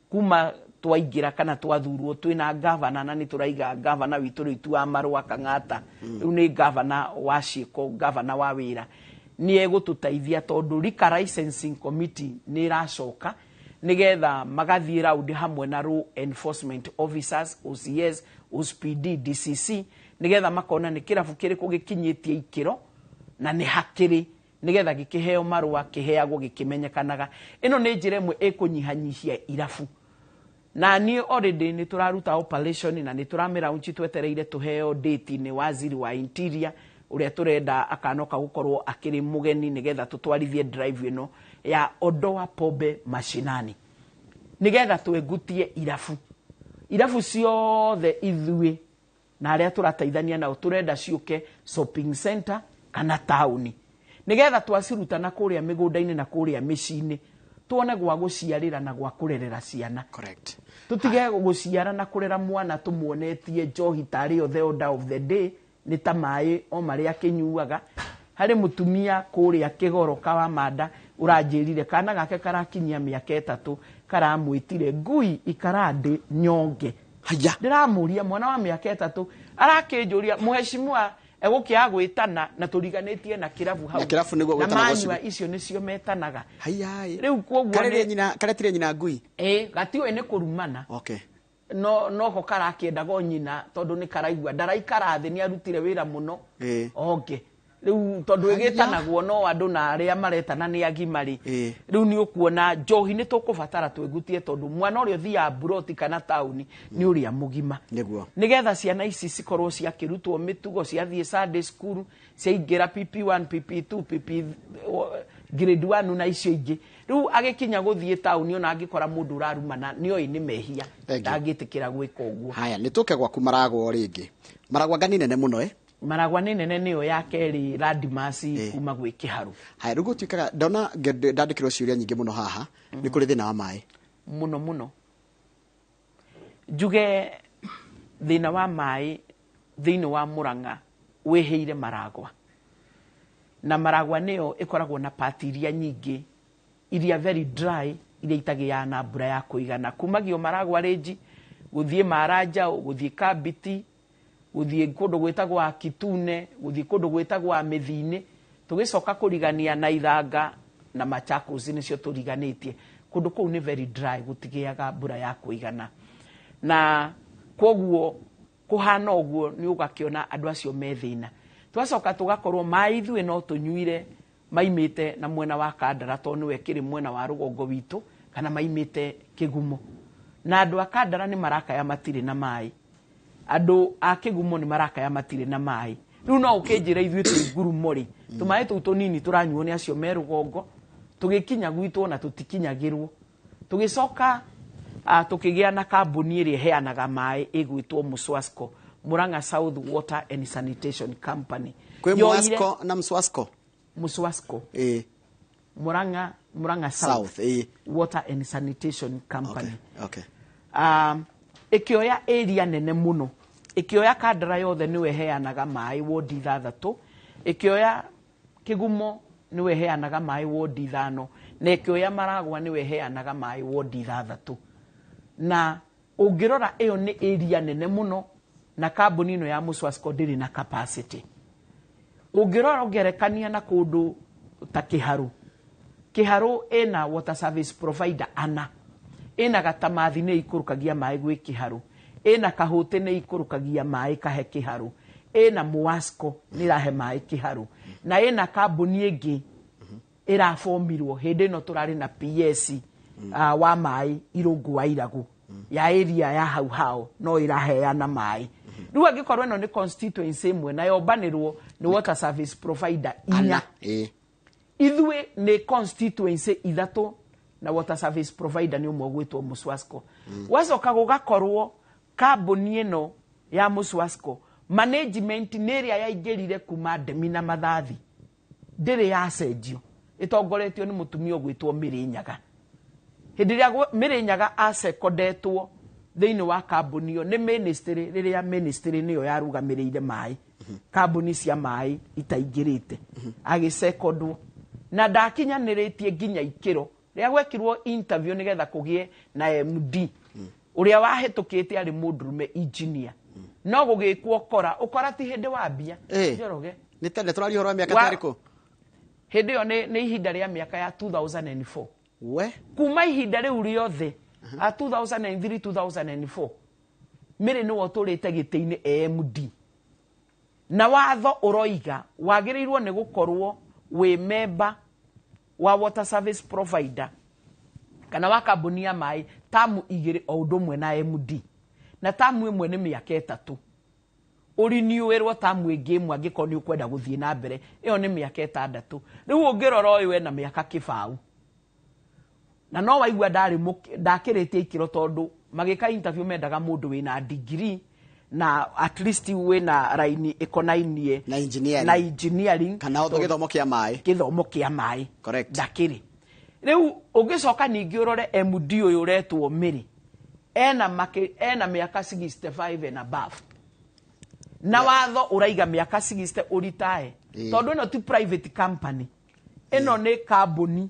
kuma twaingĩra kana twathurwo twĩna gavana, na nĩ tũraiga gavana witũ rĩu ti wa marũa Kang'ata, rĩu nĩ gavana wa ciĩko, gavana wa wĩra, nĩ egũtũteithia tondũ liquor licensing committee nĩ ĩracoka Nĩgetha magathiĩ round hamwe na law enforcement officers, OCS, OCPD, DCC, nĩgetha makona nĩ kĩrabu kĩrĩkũ gĩkinyĩtie ikĩro na nĩ hakĩrĩ, nĩgetha gĩkĩheo marũa kĩheagwo gĩkĩmenyekanaga. Ĩno nĩ njĩra ĩmwe ĩkũnyihanyihia irabu. Na niĩ already nĩ tũraruta operation na nĩ tũramĩraunchi, twetereire tũheo date nĩ waziri wa interior ũrĩa tũrenda akanoka gũkorwo akĩrĩ mũgeni, nĩgetha tũtwarithie drive ĩno ya Ondoa Pombe Mashinani, nĩgetha twengutie irabu. Irabu ciothe ithuĩ na arĩa tũrateithania nao tũrenda ciũke shopping center kana taũni, nĩgetha twaciruta na kũrĩa mĩgũnda-inĩ na kũrĩa mĩciĩ-inĩ, tuone gwa gũciarĩra na gwa kũrerera ciana. Correct. Tũtige gũciara na kũrera mwana tũmuonetie njohi tarĩ yo the order of the day, nĩ ta maĩ o marĩa akĩnyuaga. Harĩ mũtumia kũrĩa Kĩgoro Kawamanda ũranjĩrire kana gake karakinyia mĩaka 3 karamwĩtire ngui ikarandĩ nyonge. Haya. Ndĩramũria mwana wa mĩaka 3 arakĩnjũria, mũheshimiwa, egũkĩaga gwĩtana na tũriganĩtie na kĩrabu hau. Na kĩrabu nĩguo Na gwĩtana manyua gũcio. Icio nĩcio metanaga. Haya. Rĩu koguo Karerie nyina, karetire nyina ngui. Ĩ, gatiũĩ nĩ kũrumana. Okay. No noko karakĩendaga o nyina tondũ nĩ karaigua ndaraikara thĩ, nĩ arutire wĩra mũno. Okay. Rĩu tondũ ĩgĩtanagwo no andũ na arĩa maretana nĩ agima rĩ, rĩu nĩ ũkuona njohi nĩ tũkũbatara twĩgutie, tondũ mwana ũrĩa ũthiaga mburoti kana taũni nĩ ũrĩa mũgima. Nĩguo. Nĩgetha ciana ici cikorwo ciakĩrutwo mĩtugo, ciathiĩ Sunday school, ciaingĩra PP1, PP2, PP grade 1 na icio ingĩ. Rĩu agĩkinya gũthiĩ taũni, ona angĩkora mũndũ ũrarumana nĩoĩ nĩ mehia, Thank you. ndangĩtĩkĩra gwĩka ũguo. Haya, nĩ tũke gwaku Maragwa rĩngĩ. Maragwa ngani nene mũno, eh? Maragwa nĩ nene, nĩyo ya kerĩ Landmass kuma gwĩ Kĩharũ. Haya, rĩu gũtuĩkaga ndona ndandĩkĩrwo ciũria nyingĩ mũno haha, nĩ kũrĩ thĩna wa maĩ. Mũno mũno. Njuge thĩna wa maĩ thĩinĩ wa Murang'a wĩhĩire Maragwa. Na Maragwa nĩyo ĩkoragwo na pati iria nyingĩ, iria very dry, iria itagĩaga na mbura ya kũigana. Kumagio Maragwa rĩnji, gũthiĩ Maranjau, gũthiĩ Kambiti, gũthiĩ kũndũ gwĩtagwo Kitune, gũthiĩ kũndũ gwĩtagwo Mĩthiinĩ, tũgĩcoka kũrigania na Ithanga na Machakos nĩcio tũriganĩtie. Kũndũ kũu nĩ very dry, gũtigĩaga mbura ya kũigana. Na kwoguo kũhana ũguo nĩ ũgakĩona andũ acio me thĩna. Twacoka tũgakorwo maĩ ithuĩ no tũnyuire maimĩte na mwena wa Kandara, tondũ nĩwe kĩrĩ mwena wa rũgongo witũ, kana maimĩte Kĩgumo. Na andũ a Kandara nĩ marakaya matirĩ na maĩ. Andũ a Kĩgumo nĩ marakaya matirĩ na maĩ. Rĩu no ũkĩnjĩra ithuĩ twĩ ngurumo rĩ, tũmaĩ tũu tũnini tũranyuo nĩ acio me rũgongo, tũgĩkinya gwitũ ona tũtikinyagĩrwo. Tũgĩcoka tũkĩgĩa na kambuni ĩrĩa ĩheanaga maĩ ĩgwĩtwo Muswasco, Murang'a South Water and Sanitation Company. Kwĩ Mwasco na Mswasco? Muswasco. Murang'a South, South, ĩ. Water and Sanitation Company. Okay. Ĩkĩoya area nene mũno, ĩkĩoya Kandara yothe nĩwe ĩheanaga maĩ wodi 6, ĩkĩoya Kĩgumo nĩwe ĩheanaga maĩ wodi 5, na ĩkĩoya Maragwa nĩwe ĩheanaga maĩ wodi 6. Na ũngĩrora ĩyo nĩ area nene mũno, na kambuni ĩno ya Muswasco ndĩrĩ na capacity. Ũngĩrora ũngerekania na kũndũ ta Kĩharũ, Kĩharũ ĩna water service provider ana, ĩna Gatamathi nĩ ikũrũkagia maĩ gwĩ Kĩharũ, ĩna Kahũtĩ nĩ ikũrũkagia maĩ kahe Kĩharũ, ĩna Muasco nĩ ĩrahe maĩ Kĩharũ, na ĩna kambuni ĩngĩ ĩrabomirwo hĩndĩ ĩno tũrarĩ na PS wa maĩ Irũngũ wa Iragũ ya area ya hau hao no ĩraheana maĩ. Rĩu angĩkorwo ĩno nĩ constituency ĩmwe na yombanĩrwo nĩ water service provider inya, ithuĩ nĩ constituency 3 na water service provider nĩ ũmwe ũgwĩtwo Muswasco. Gwacoka gũgakorwo kambuni ĩno ya Muswasco management nĩ ĩrĩa yaingĩrire kuma Ndemi na Mathathi, ndĩrĩ yacenjio, ĩtongoretio nĩ mũtumia ũgwĩtwo Mĩrĩnyaga. Hĩndĩ ĩrĩa Mĩrĩnyaga acekondetwo thĩinĩ wa kambuni ĩyo nĩ ministry, rĩrĩa ministry nĩyo yarũgamĩrĩire maĩ, kambuni cia maĩ itaingĩrĩte, agĩcekondwo na ndakinyanĩrĩtie nginya ikĩro. Rĩrĩa gwekirwo interview nĩgetha kũgĩe na MD ũrĩa wahĩtũkĩte arĩ mũndũrũme engineer, no gũgĩkwo ũkora, ũkora ti hĩndĩ wambia. Njoroge. Nĩ tene tũraria ũhoro wa mĩaka ta ĩrĩkũ? Hĩndĩ ĩyo nĩ ihinda rĩa mĩaka ya 2004. We kuma ihinda rĩu rĩothe a 2003 2004 Mary nĩwe ũtũrĩte gĩtĩ-inĩ AMD, na watho ũroiga wagĩrĩirwo nĩ gũkorwo wĩ memba wa water service provider kana wa kambuni ya maĩ tamu 2 o ũndũ ũmwe na MD, na tamu 1 nĩ mĩaka 3 ũriniũĩrwo tamu ĩngĩ 1 angĩkorwo nĩ ũkwenda gũthiĩ na mbere, ĩyo nĩ mĩaka 6. Rĩu ũngĩrora ũyũ ena mĩaka kĩbaũ, na no waigua ndakĩrĩtie ikĩro tondũ magĩka interview mendaga mũndũ wĩna degree na at least wĩna raini ĩkonainie na engineering, na engineering kana gĩthomo kĩa maĩ, gĩthomo kĩa maĩ. Correct. Ndakĩrĩ. Rĩu ũngĩcoka ningĩ ũrore MD ũyũ ũretwo Mary ena mĩaka 65 and above, na watho ũraiga mĩaka 60 ũritae, tondũ ĩno ti private company, ĩno nĩ kambuni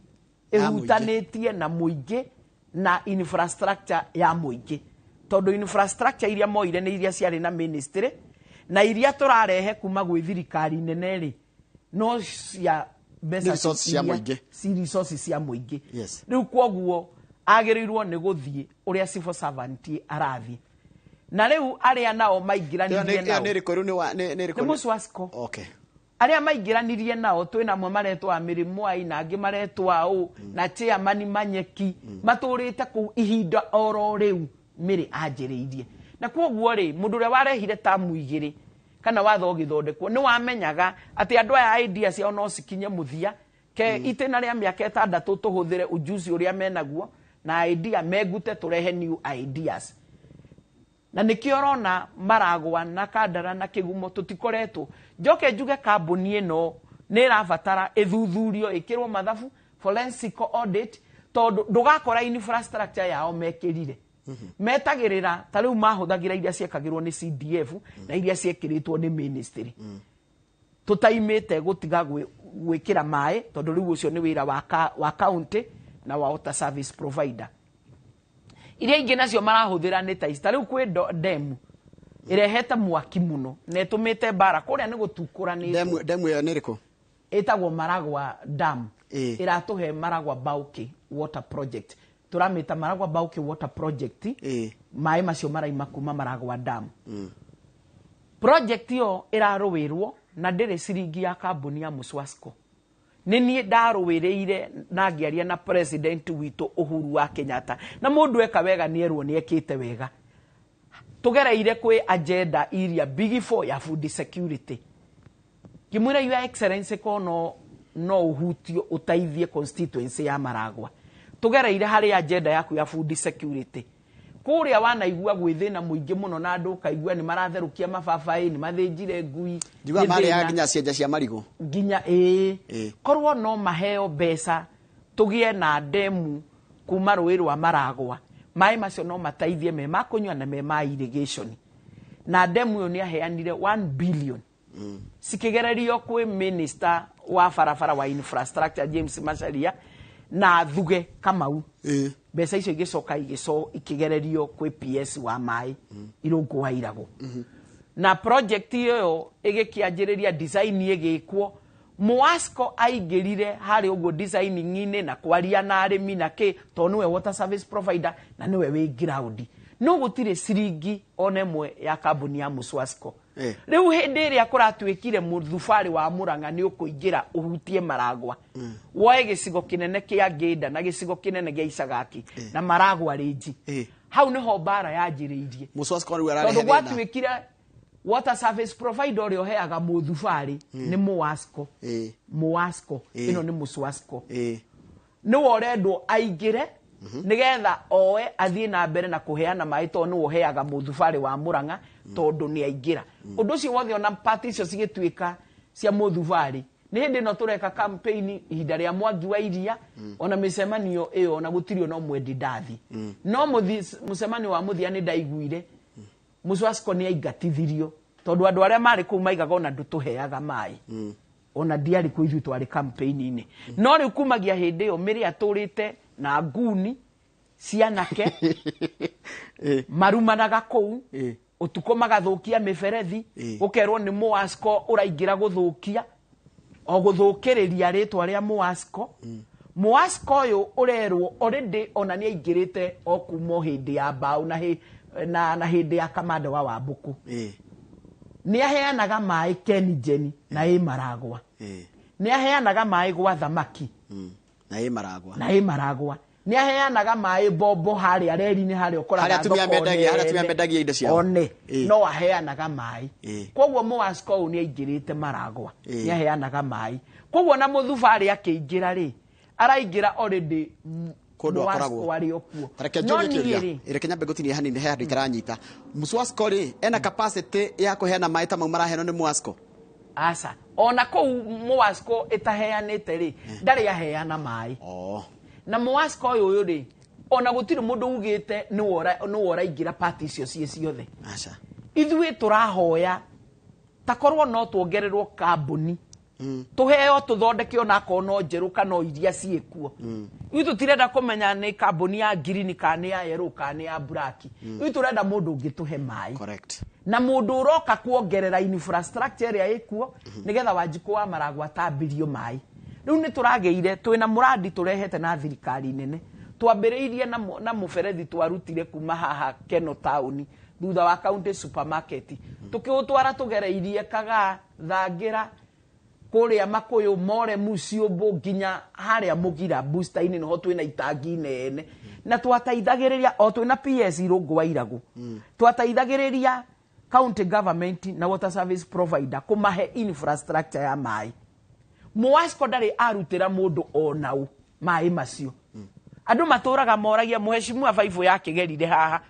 ĩhutanĩtie na mũingĩ na infrastructure ya mũingĩ, tondũ infrastructure iria moire nĩ iria ciarĩ na ministry na iria tũrarehe kuma gwĩ thirikari nene rĩ no cia mbeca cia mũingĩ, ci resources cia mũingĩ. Yes. Rĩu kwoguo agĩrĩirwo nĩ gũthiĩ ũrĩa civil servant arathiĩ, na rĩu arĩa nao maingĩranirie nao nĩ Mũswasco. Okay. Arĩa maingĩranirie nao twĩna amwe maretwo Amiri Mwai na angĩ maretwo aũ na chairman Manyeki, matũrĩte kũu ihinda oro rĩu Mary anjĩrĩirie. Na kwoguo rĩ, mũndũ ũrĩa warehire tamu 2 kana watho ũgĩthondekwo nĩ wamenyaga atĩ andũ aya idea ciao no cikinye mũthia ke itĩna rĩa mĩaka 6 tũhũthĩre ujuzi ũrĩa menaguo na idea megute tũrehe new ideas. Na nĩkĩo ũrona Maragwa na Kandara na Kĩgumo tũtikoretwo. Njoke njuge kambuni ĩno nĩ ĩrabatara ĩthuthurio, ĩkĩrwo mathabu, forensic audit, tondũ ndũgakora infrastructure yao mekĩrire. Metagĩrĩra ta rĩu mahũthagĩra iria ciekagĩrwo nĩ CDF na iria ciekĩrĩtwo nĩ ministry. Tũtaimĩte gũtiga gwĩkĩra maĩ tondũ rĩu ũcio nĩ wĩra wa county na wa water service provider. Iria ingĩ nacio marahũthĩra nĩ ta ici. Ta rĩu kwĩ demu ĩrehete mwaki mũno na ĩtũmĩte mbara kũrĩa nĩ gũtukũranĩtwo. Demu ĩyo nĩ ĩrĩkũ? Ĩtagwo Maragwa Dam. Ĩratũhe Maragwa Bauke Water Project. Tũramĩta Maragwa Bauke Water Project. Maĩ macio maraima kuma Maragwa Dam. Project ĩyo ĩrarũĩrwo na ndĩrĩ ciringi ya kambuni ya Mũswasco. Nĩ niĩ ndarũĩrĩire na ngĩaria na president witũ Uhuru wa Kenyatta, na mũndũ eka wega nĩ erwo nĩ ekĩte wega. Tũgereire kwĩ agenda iria big four ya food security. Ngĩmwĩra Your Excellency ko no ũhutio ũteithie constituency ya Maragwa. Tũgereire harĩ agenda yaku ya food security. Kũrĩa wanaigua gwĩ thĩna mũingĩ mũno na andũ ũkaigua nĩ maratherũkia mababaĩ, nĩ mathĩnjire ngui, njiguaga marĩaga nginya cienja cia marigũ nginya ĩĩ. Korwo no maheo mbeca tũgĩe na demu kuma rũĩ rwa Maragwa, maĩ macio no mateithie me ma kũnyua na me ma irrigation. Na demu ĩyo nĩ aheanire 1 billion cikĩgererio kwĩ minister wa barabara wa infrastructure James Macharia na Thuge Kamau. Mbeca icio igĩcoka ikĩgererio kwĩ PS wa maĩ Irũngũ wa Irago. Na project ĩyo ĩgĩkĩanjĩrĩria design ĩgĩkwo. Muasco aingĩrire harĩ ũguo designing-inĩ na kwaria na arĩmi na kĩ, tondũ nĩwe water service provider na nĩwe wĩ ground. No gũtirĩ ciringi ona ĩmwe ya kambuni ya Mũswasco. Rĩu hĩndĩ ĩrĩa kũratuĩkire mũthubarĩ wa Mũrang'a nĩ ũkũingĩra ũhutie Maragwa, woe gĩcigo kĩnene kĩa Ngĩnda na gĩcigo kĩnene gĩa Icagaki na Maragwa rĩnji, hau nĩho mbara yanjĩrĩirie. Mũswasco rĩu ararehe tondũ thĩna. Gwatuĩkire water service provider ũrĩa ũheaga mũthubarĩ nĩ Muasco. Muasco ĩno nĩ Mũswasco, nĩwe ũrendwo aingĩre nĩgetha oe athiĩ na mbere na kũheana maĩ, tondũ nĩwe ũheaga mũthubarĩ wa Mũrang'a tondũ nĩ aingĩra. Ũndũ ũcio wothe ona party icio cigĩtuĩka cia mũthubarĩ. Nĩ hĩndĩ ĩno tũreka campaign ihinda rĩa Mwangi wa Iria, ona mĩcemanio ĩyo ona gũtirĩ ona ũmwe ndi ndathi. No mũcemanio wa mũthia nĩ ndaiguire Mũswasco nĩ aingatithirio tondũ andũ arĩa marĩ kũu maigaga ona ndũtũheaga maĩ. Ona ndiarĩ kũu ithuĩ twarĩ campaign-inĩ. No rĩu kumagia hĩndĩ ĩyo Mary atũrĩte na nguni cianake marumanaga kũu ũtukũ magathũkia mĩberethi, gũkerwo nĩ Muasco ũraingĩra gũthũkia o gũthũkĩrĩria rĩtwa rĩa Muasco. Mwasco ũyũ ũrerwo already ona nĩ aingĩrĩte o kuma o hĩndĩ ya mbaũ na hĩndĩ ya kamanda wa Wambũkũ. Nĩ aheanaga maĩ Kengen na ĩ Maragwa. Nĩ aheanaga maĩ gwa thamaki. Na ĩ Maragwa. Na ĩ Maragwa. Nĩ aheanaga maĩ bombo harĩa reri-inĩ harĩa ũkoraga Harĩa atumia thoko mendagia, harĩa atumia nene. mendagia indo ciao. One no aheanaga maĩ. Koguo Mwasco ũyũ nĩ aingĩrĩte Maragwa. Nĩ aheanaga maĩ. Koguo na mũthubarĩ akĩingĩra rĩ, araingĩra already Kũndũ Mwasco akoragwo. arĩ o kuo. Tareke No njũrie niĩ kĩũria. rĩ, Reke nyambe ngũtinie hanini he handũ itaranyita. Muswasco rĩ, ena capacity ya kũheana maĩ ta mau maraheanwo nĩ Mwasco? Aca. Ona kũu Mwasco ĩtaheanĩte rĩ, ndarĩ aheana maĩ. Na Mwasco ũyũ rĩ, ona gũtirĩ mũndũ ugĩte nĩwe ũraingĩra party icio ciĩ ciothe. Aca. Ithuĩ tũrahoya takorwo no tuongererwo kambuni. Tũheo tũthondeke onakorwo no njerũ kana o iria ciĩkuo. Ithuĩ tũtirenda kũmenya nĩ kambuni ya green kana nĩ ya yellow kana nĩ ya black. Ithuĩ tũrenda mũndũ ũngĩtũhe maĩ. Na mũndũ ũroka kuongerera infrastructure ĩrĩa ĩkuo nĩgetha Wanjikũ wa Maragwa atambirio maĩ. Rĩu nĩ tũragĩire twĩna mũrandi tũrehete na thirikari nene. Twambĩrĩirie na mũberethi twarutire kuma haha Keno taũni thutha wa county supermarket. Tũkĩũtwara tũgereirie Kagaa, Thangira, kũrĩa Makũyũ, More, Muciũmbũ nginya harĩa Mũgira booster-inĩ nĩho twĩna itangi nene. Na twateithagĩrĩria o twĩna PS Irũngũ wa Iragũ. Twateithagĩrĩria county government na water service provider kũmahe infrastructure ya maĩ. Mwasco ndarĩ arutĩra mũndũ ona ũ maĩ macio. Andũ matũraga moragia mheshimiwa baibũ yakĩgerire haha.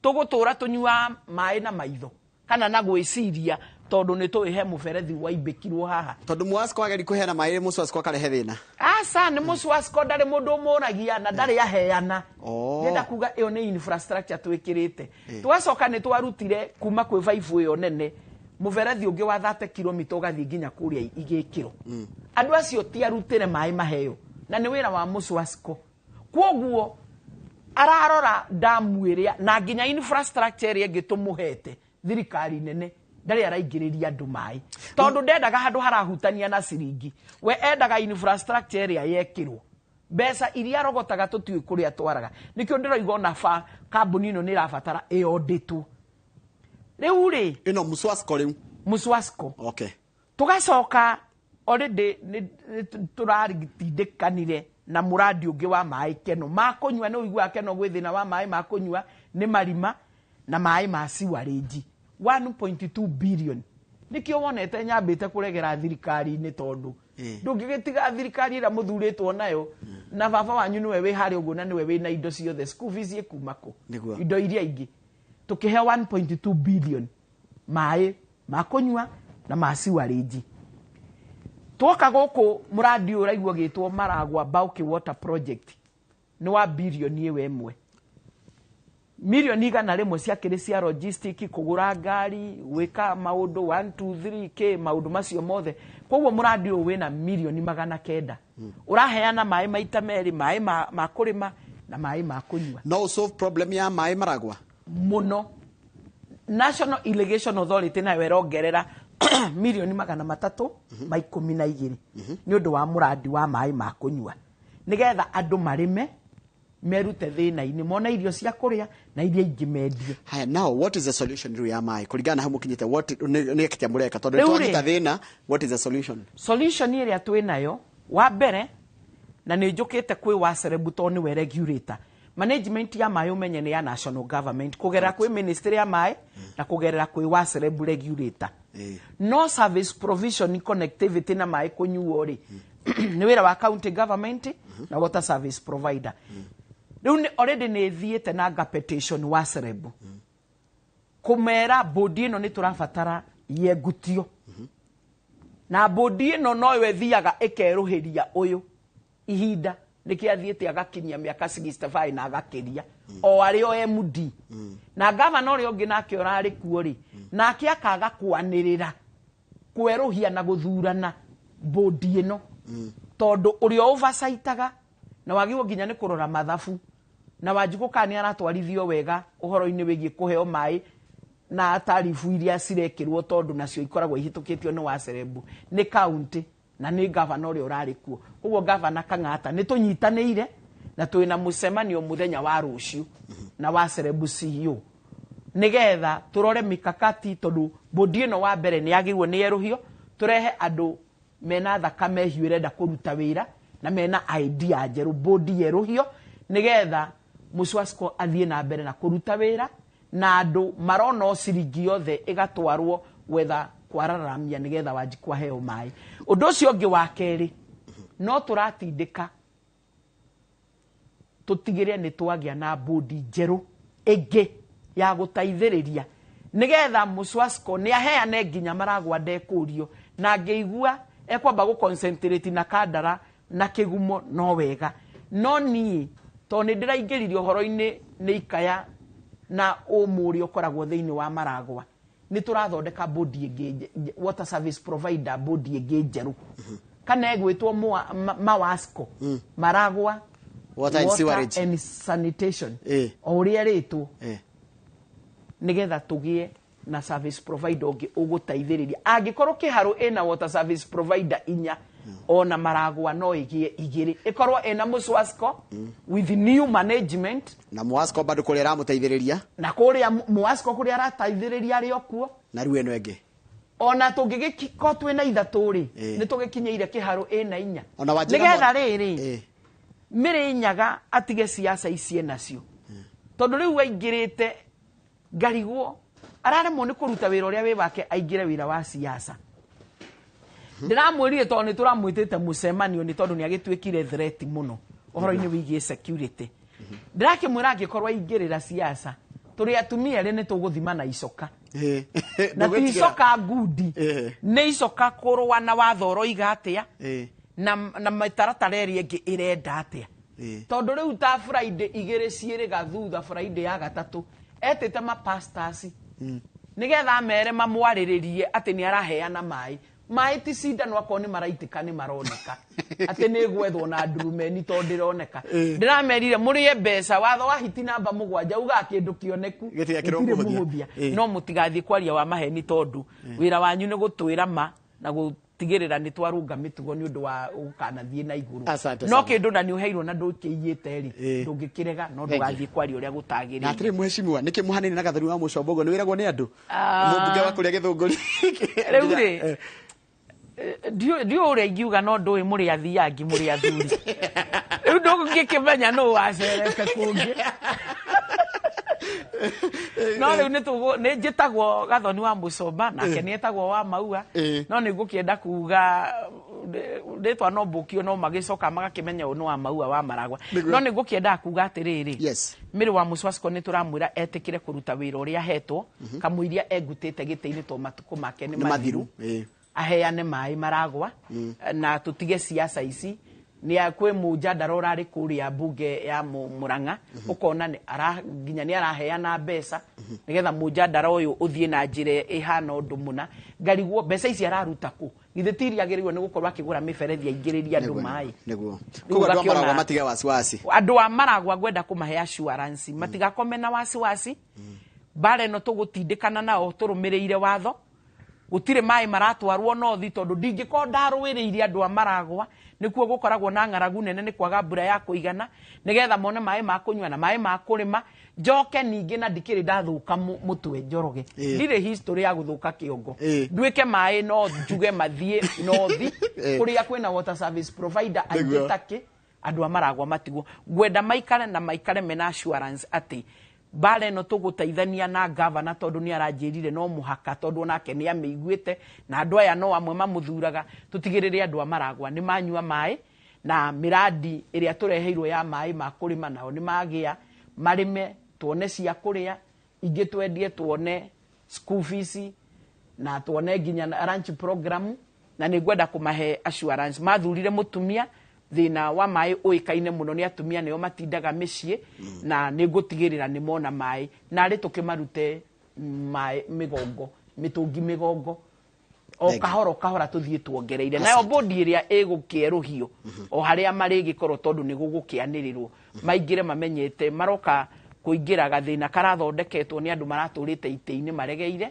Tũgũtũra tũnyuaga maĩ na maitho kana na gwĩciria tondũ nĩ tũĩ he mũberethi waimbĩkirwo haha. Tondũ Mwasco ageri kũheana maĩ, Muswasco akarehe thĩna. Aca, nĩ Muswasco ndarĩ mũndũ ũmũragia na ndarĩ aheana. Ndĩrenda kuga ĩyo nĩ infrastructure twĩkĩrĩte. Twacoka nĩ twarutire kuma kwĩ baibũ ĩyo nene mũberethi ũngĩ wa 30 kilomita ũgathiĩ nginya kũrĩa igĩkĩro. Andũ acio ti arutĩre maĩ maheo na nĩ wĩra wa Muswasco. Kwoguo ararora damu ĩrĩa na nginya infrastructure ĩrĩa ĩngĩ tũmũhete thirikari nene ndarĩ araingĩrĩria andũ maĩ tondũ ndendaga handũ harahutania na ciringi. We endaga infrastructure ĩrĩa yekĩrwo mbeca iria arogotaga tũtiũĩ kũrĩa atwaraga. Nĩkĩo ndĩroiga ona kambuni ĩno nĩ ĩrabatara ĩyondĩtwo. Rĩu rĩ, ĩno Muswasco rĩu. Muswasco. Tũgacoka already nĩ tũratindĩkanire na mũrandi ũngĩ wa maĩ Keno. Ma kũnyua nĩ ũiguaga Keno gwĩ thĩna wa maĩ ma kũnyua nĩ marima na maĩ ma sewerage 1.2 billion. Nĩkĩo wonete nyambĩte kũregera thirikari-inĩ tondũ ndũngĩgĩtiga thirikari ĩrĩa mũthurĩtwo nayo na baba wanyu nĩwe wĩ harĩa ũguo na nĩwe wĩna indo ciothe. School fees ĩkuma kũ? Indo iria ingĩ. Tũkĩheo 1.2 billion maĩ ma kũnyua na ma sewerage. Twoka gũkũ mũrandi ũyũ ũraigua ũgĩtwo Maragwa Bulk Water Project nĩ wa bilioni ĩyo ĩmwe. Milioni igana rĩmwe ciakĩrĩ cia logistic, kũgũra ngari, gwĩka maũndũ 1 2 3 k maũndũ macio mothe. Koguo mũrandi ũyũ wĩna milioni magana kenda. Ũraheana maĩ maita merĩ, maĩ ma kũrĩma na maĩ ma kũnyua. No solve problem ya maĩ Maragwa? Mũno. National Irrigation Authority nayo ĩrongerera milioni magana matatũ ma ikũmi na igĩrĩ nĩ ũndũ wa mũrandi wa maĩ ma kũnyua nĩgetha andũ marĩme merute thĩna-inĩ mone irio cia kũrĩa na iria ingĩ mendie. Haya, now what is the solution rĩu ya maĩ kũringana na hau mũkinyĩte? What nĩ kĩtia mũreka tondũ Rĩu rĩ, twanyita thĩna, what is the solution? Solution ĩrĩa twĩ nayo wa mbere, na nĩ njũkĩte kwĩ wa Cerebu tondũ nĩwe regulator. Management ya maĩ ũmenye nĩ ya national government kũgerera kwĩ ministry ya maĩ na kũgerera kwĩ wa Cerebu regulator. No service provision connectivity na maĩ kũnyuo rĩ, nĩ wĩra wa county government na water service provider. Rĩu already nĩ thiĩte na nga petition wa Cerebu kũmera bodi ĩno nĩ tũrabatara yengutio. Na bodi ĩno noyo ĩthiaga ĩkerũhĩria ũyũ ihinda nĩkĩo athiĩte agakinyia mĩaka 65 na agakĩria o arĩ o MD. Na gavana ũrĩa ũngĩ nake ũrarĩ kuo rĩ, nake akaga kwanĩrĩra kwerũhia na gũthurana bodi ĩno tondũ ũrĩa oversightaga na wagĩrĩirwo nginya nĩ kũrora mathabu na Wanjikũ kana nĩ aratwarithio wega ũhoro-inĩ wĩgiĩ kũheo maĩ na tarifu iria cirekĩrwo tondũ nacio ikoragwo ihĩtũkĩtio nĩ wa Cerebu nĩ county. Na nĩ gavana ũrĩa ũrarĩ kuo. Koguo gavana Kang'ata nĩ tũnyitanĩire na twĩna mũcemanio mũthenya wa rũciũ na wa Cerebu CEO nigetha turore mikakati, tondu bodi ĩno wa mbere nĩ yagĩrĩirwo nĩ yerũhio, tũrehe andũ mena thakame hiũ ĩrenda kũruta wĩra na mena idea njerũ. Bodi yerũhio nigetha Muswasco athiĩ na mbere na kũruta wĩra na andũ marona o ciringi yothe ĩgatwarwo gwetha kwararamia nigetha Wanjikũ aheo maĩ. Ũndũ ũcio ũngĩ wa kerĩ, no tũratindĩka tũtigĩre nĩ twagĩa na bodi njerũ ĩngĩ ya gũteithĩrĩria nigetha Muswasco nĩ aheane nginya Maragwa ndekũrio, na ngĩigua ekwamba gũ concentrate na Kandara na Kĩgumo no wega. No niĩ tondũ nĩ ndĩraingĩririe ũhoro-inĩ nĩ ikaya na ũmũ ũrĩa ũkoragwo thĩinĩ wa Maragwa, nĩ tũrathondeka bodi ĩngĩ, water service provider bodi ĩngĩ njerũ, kana ĩgwĩtwo Mawasco, Maragwa Water and Sewerage. And Sanitation, o ũrĩa ĩrĩtwo, nigetha tũgĩe na service provider ũngĩ ũgũteithĩrĩria. Angĩkorwo Kĩharũ ĩna water service provider inya, ona Maragwa no ĩgĩe igĩrĩ, ĩkorwo ĩna Muswasco with new management, na Mwasco bado kũrĩa aramũteithĩrĩria, na kũrĩa Mwasco kũrĩa arateithĩrĩria arĩ o kuo, na rĩu ĩno ĩngĩ. Ona tũngĩgĩkorwo twĩna ithatũ rĩ, nĩ tũgĩkinyĩire Kĩharũ ĩna inya. Ona Wanjĩra nigetha rĩrĩ Mĩrĩnyaga atige siasa ici enacio, tondũ rĩu aingĩrĩte ngarigwo araremwo nĩ kũruta wĩra ũrĩa wĩ wake, aingĩre wĩra wa siasa. Ndĩramwĩrire tondũ nĩ tũramwĩtĩte mũcemanio nĩ tondũ nĩ agĩtuĩkire threat mũno ũhoro-inĩ wĩgiĩ security. Ndĩrakĩmwĩra angĩkorwo aingĩrĩra siasa, tũrĩ atumia erĩ nĩ tũgũthima na icoka, na ti icoka ngundi, nĩ icoka kũrũa na watho ũroiga atĩa na mĩtaratara ĩrĩa ĩngĩ ĩrenda atĩa. Tondũ rĩu ta Friday igĩrĩ ciĩrĩga thutha, Friday ya gatatũ etĩte mapastors nigetha mere mamwarĩrĩrie atĩ nĩ araheana maĩ. Maĩ ti cindano, akorwo nĩ maraitĩka nĩ maroneka atĩ nĩ gwethwo na ndurumeni tondũ ndĩroneka. Ndĩramerire mũrĩe mbeca, watho wa hiti namba 7 ugaga kĩndũ kĩoneku Gĩtigakĩrwo gĩtirĩ mũhũthia. mũhũthia. No mũtigathiĩ kwaria wa maheni, tondũ wĩra wanyu nĩ gũtwĩra ma na gũtigĩrĩra nĩ twarũnga mĩtugo nĩ ũndũ wa gũkanathiĩ na igũrũ. Asante No sana. kĩndũ na nĩ ũheirwo na ndũkĩiyĩte rĩ, ndũngĩkĩrega, no Thank you. ndũgathiĩ kwaria ũrĩa Na gũtagĩrĩire. atĩrĩ mheshimiwa, nĩkĩ mũhanene na Gathoni wa Mũcomba ũguo? Nĩ wĩragwo nĩ andũ mũmbunge wa kũrĩa Gĩthũngũri. Rĩu rĩ, ndiũ ũrĩa ingiuga, no ndũĩ mũrĩ athiangi, mũrĩ athuri, rĩu ndũngĩkĩmenya nũ wacerete kũngĩ. No rĩu nĩ njĩtagwo Gathoni wa Mũcomba, nake nĩ etagwo wa Maua. No nĩ ngũkĩenda kuga rĩtwa no mbũkio, no magĩcoka magakĩmenya ũyũ nĩ wa Maua wa Maragwa. No nĩ ngũkĩendaga kuga atĩrĩrĩ, Mĩrĩ wa Muswasco nĩ tũramwĩra etĩkĩre kũruta wĩra ũrĩa ahetwo, kamũiria engutĩte gĩtĩ-inĩ to matukũ make nĩ Nĩ mathiru. mathiru, aheane maĩ Maragwa na tũtige siasa ici. Nĩ kwĩ mũnjandara ũrarĩ kũrĩa mbunge ya Murang'a, ũkona nginya nĩ araheana mbeca nĩgetha mũnjandara ũyũ ũthiĩ na njĩra ĩhana ũndũ mũna. Ngarigwo mbeca ici araruta kũ? Githĩ ti iria agĩrĩirwo nĩ gũkorwo akĩgũra mĩberethi aingĩrĩrie andũ maĩ? Nĩguo. Rĩu Koguo andũ a ũgakĩona Maragwa matige wasiwasi. Andũ a Maragwa ngwenda kũmahe assurance matigakome na wasiwasi. Mbara ĩno tũgũtindĩkana nao tũrũmĩrĩire watho, gũtirĩ maĩ maratwarwo nothi, tondũ ndingĩkorwo ndarũĩrĩire andũ a Maragwa. Nĩkuo gũkoragwo na ng'aragu nene nĩ kwaga mbura ya kũigana, nĩgetha mone maĩ ma kũnyua na maĩ ma kũrĩma. Njoke ningĩ na ndikĩrĩ ndathũka mũtwe Njoroge, ndirĩ history ya gũthũka kĩongo, nduĩke maĩ no njuge mathiĩ nothi kũrĩa kwĩna water service provider aingĩ takĩ andũ a Maragwa matigwo. Ngwenda maikare na maikare mena assurance atĩ mbara ĩno tũgũteithania na gavana, tondũ nĩ aranjĩrire no mũhaka, tondũ onake nĩ amĩiguĩte na andũ aya no amwe mamũthuraga. Tũtigĩrĩre andũ a Maragwa nĩ manyua maĩ, na mĩrandi ĩrĩa tũreheirwo ya maĩ ma kũrĩma nao nĩ magĩa marĩme, tuone cia kũrĩa, ingĩ twendie tuone school fees na tuone nginya lunch program. Na nĩ ngwenda kũmahe assurance mathurire mũtumia, thĩna wa maĩ ũĩkaine mũno nĩ atumia nĩo matindaga mĩciĩ, na nĩ ngũtigĩrĩra nĩ mona maĩ, na arĩ tũkĩmarute maĩ mĩgongo, mĩtũngi mĩgongo, o kahora o kahora tũthiĩ tuongereire. Nayo bodi ĩrĩa ĩgũkĩerũhio o harĩa marĩgĩkorwo, tondũ nĩ gũgũkĩanĩrĩrwo maingĩre mamenyete maroka kũingĩra gathĩna karathondeketwo nĩ andũ maratũrĩte itĩ-inĩ maregeire,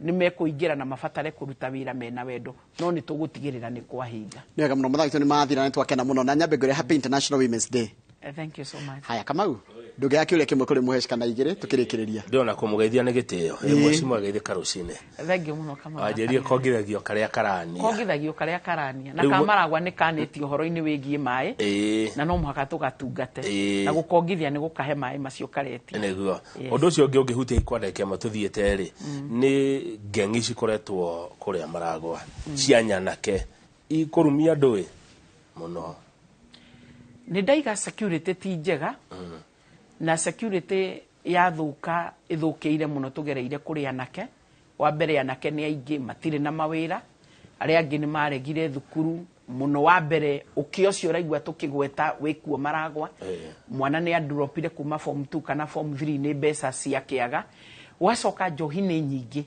Nĩ mekũingĩra na mabatare kũruta wĩra mena wendo, no nĩ tũgũtigĩrĩra nĩ kwahinga. Nĩ wega mũno, mathaa nĩ mathira, nĩ twakena mũno na nyambe ngwĩre happy International Women's Day. Thank you so much. Haya, Kamau, ndũngĩaga kĩũria kĩmwe kũrĩ mũheci kana igĩrĩ tũkĩrĩkĩrĩria. Ndĩrona kũmũgeithia nĩ gĩtĩo. Mheshimiwa, geithĩka rũcinĩ. Thank you mũno, Kamau. Wanjĩrire kongithagio karĩa karania. Kongithagio karĩa karania na Rĩu kamaragwa nĩ kanĩtie ũhoro-inĩ wĩgiĩ maĩ na no mũhaka tũgatungate na gũkongithia nĩ gũkahe maĩ macio karetia. Nĩguo. Yes. Ũndũ ũcio ũngĩ ũngĩhutia ikwa ndagĩka ĩmwe tũthiĩte rĩ, nĩ ngeng'i cikoretwo kũrĩa Maragwa cia nyanake ikũrumia andũ ĩ mũno. Nĩ ndaiga security ti njega, na security yathũka ĩthũkĩire mũno tũgereire kũrĩ anake. Wa mbere, anake nĩ aingĩ matirĩ na mawĩra, arĩa angĩ nĩ maregire thukuru mũno. Wa mbere, ũkĩa ũcio ũraigua tũkĩgweta wĩkuo Maragwa, mwana nĩ andropire kuma form 2 kana form 3 nĩ mbeca cia kĩaga. Gwacoka njohi nĩ nyingĩ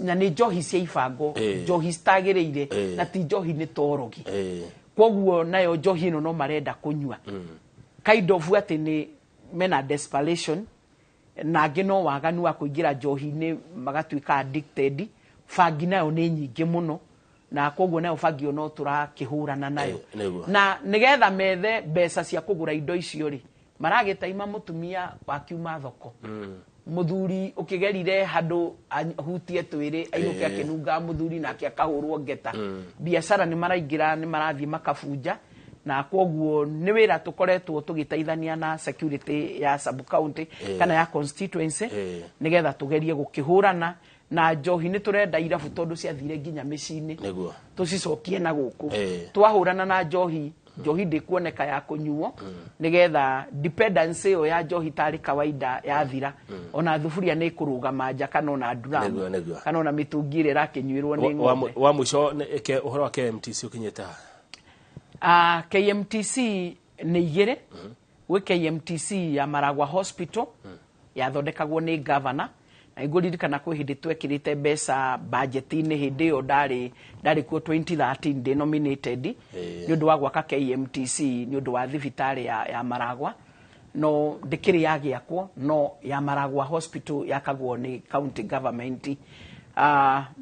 na nĩ njohi cia ibango, njohi citagĩrĩire, na ti njohi, nĩ torogi. Koguo nayo njohi ĩno no marenda kũnyua, kind of atĩ nĩ mena desperation, na angĩ no waganu wa kũingĩra njohi-inĩ magatuĩka addicted. Bangi nayo nĩ nyingĩ mũno, na koguo nayo bangi ĩyo no tũrakĩhũrana nayo. Na nĩgetha methe mbeca cia kũgũra indo icio rĩ, maragĩtaima mũtumia wakiuma thoko, mũthuri ũkĩgerire handũ ahutie twĩrĩ ainũke akĩnunga mũthuri nake akahũrwo ngeta. Biacara nĩ maraingĩra, nĩ marathiĩ makabunja, na koguo nĩ wĩra tũkoretwo tũgĩteithania na security ya sub county kana ya constituency, nĩgetha tũgerie gũkĩhũrana na njohi. Nĩ tũrenda irabu, tondũ ciathire nginya mĩciĩ-inĩ, tũcicokie na gũkũ. Twahũrana na njohi, njohi ndĩkuoneka ya kũnyuo, nĩgetha dependence ĩyo ya njohi tarĩ kawaida yathira, ona thuburia nĩ ĩkũrũgama nja kana ona nduramu Nĩguo, nĩguo. kana ona mĩtũngi ĩrĩa ĩrakĩnyuĩrwo nĩ ng'ombe. Wa mũico ũhoro wa KMTC ũkinyĩte ha? KMTC nĩ igĩrĩ. Gwĩ KMTC ya Maragwa Hospital yathondekagwo nĩ governor, na ngũririkana kwĩ hĩndĩ twekĩrĩte mbeca budget-inĩ hĩndĩ ĩyo ndarĩ kuo 2013 ndĩ nominated nĩ ũndũ wa gwaka KMTC nĩ ũndũ wa thibitarĩ ya Maragwa, no ndĩkĩrĩ yagĩakwo. No ya Maragwa Hospital yakagwo nĩ county government,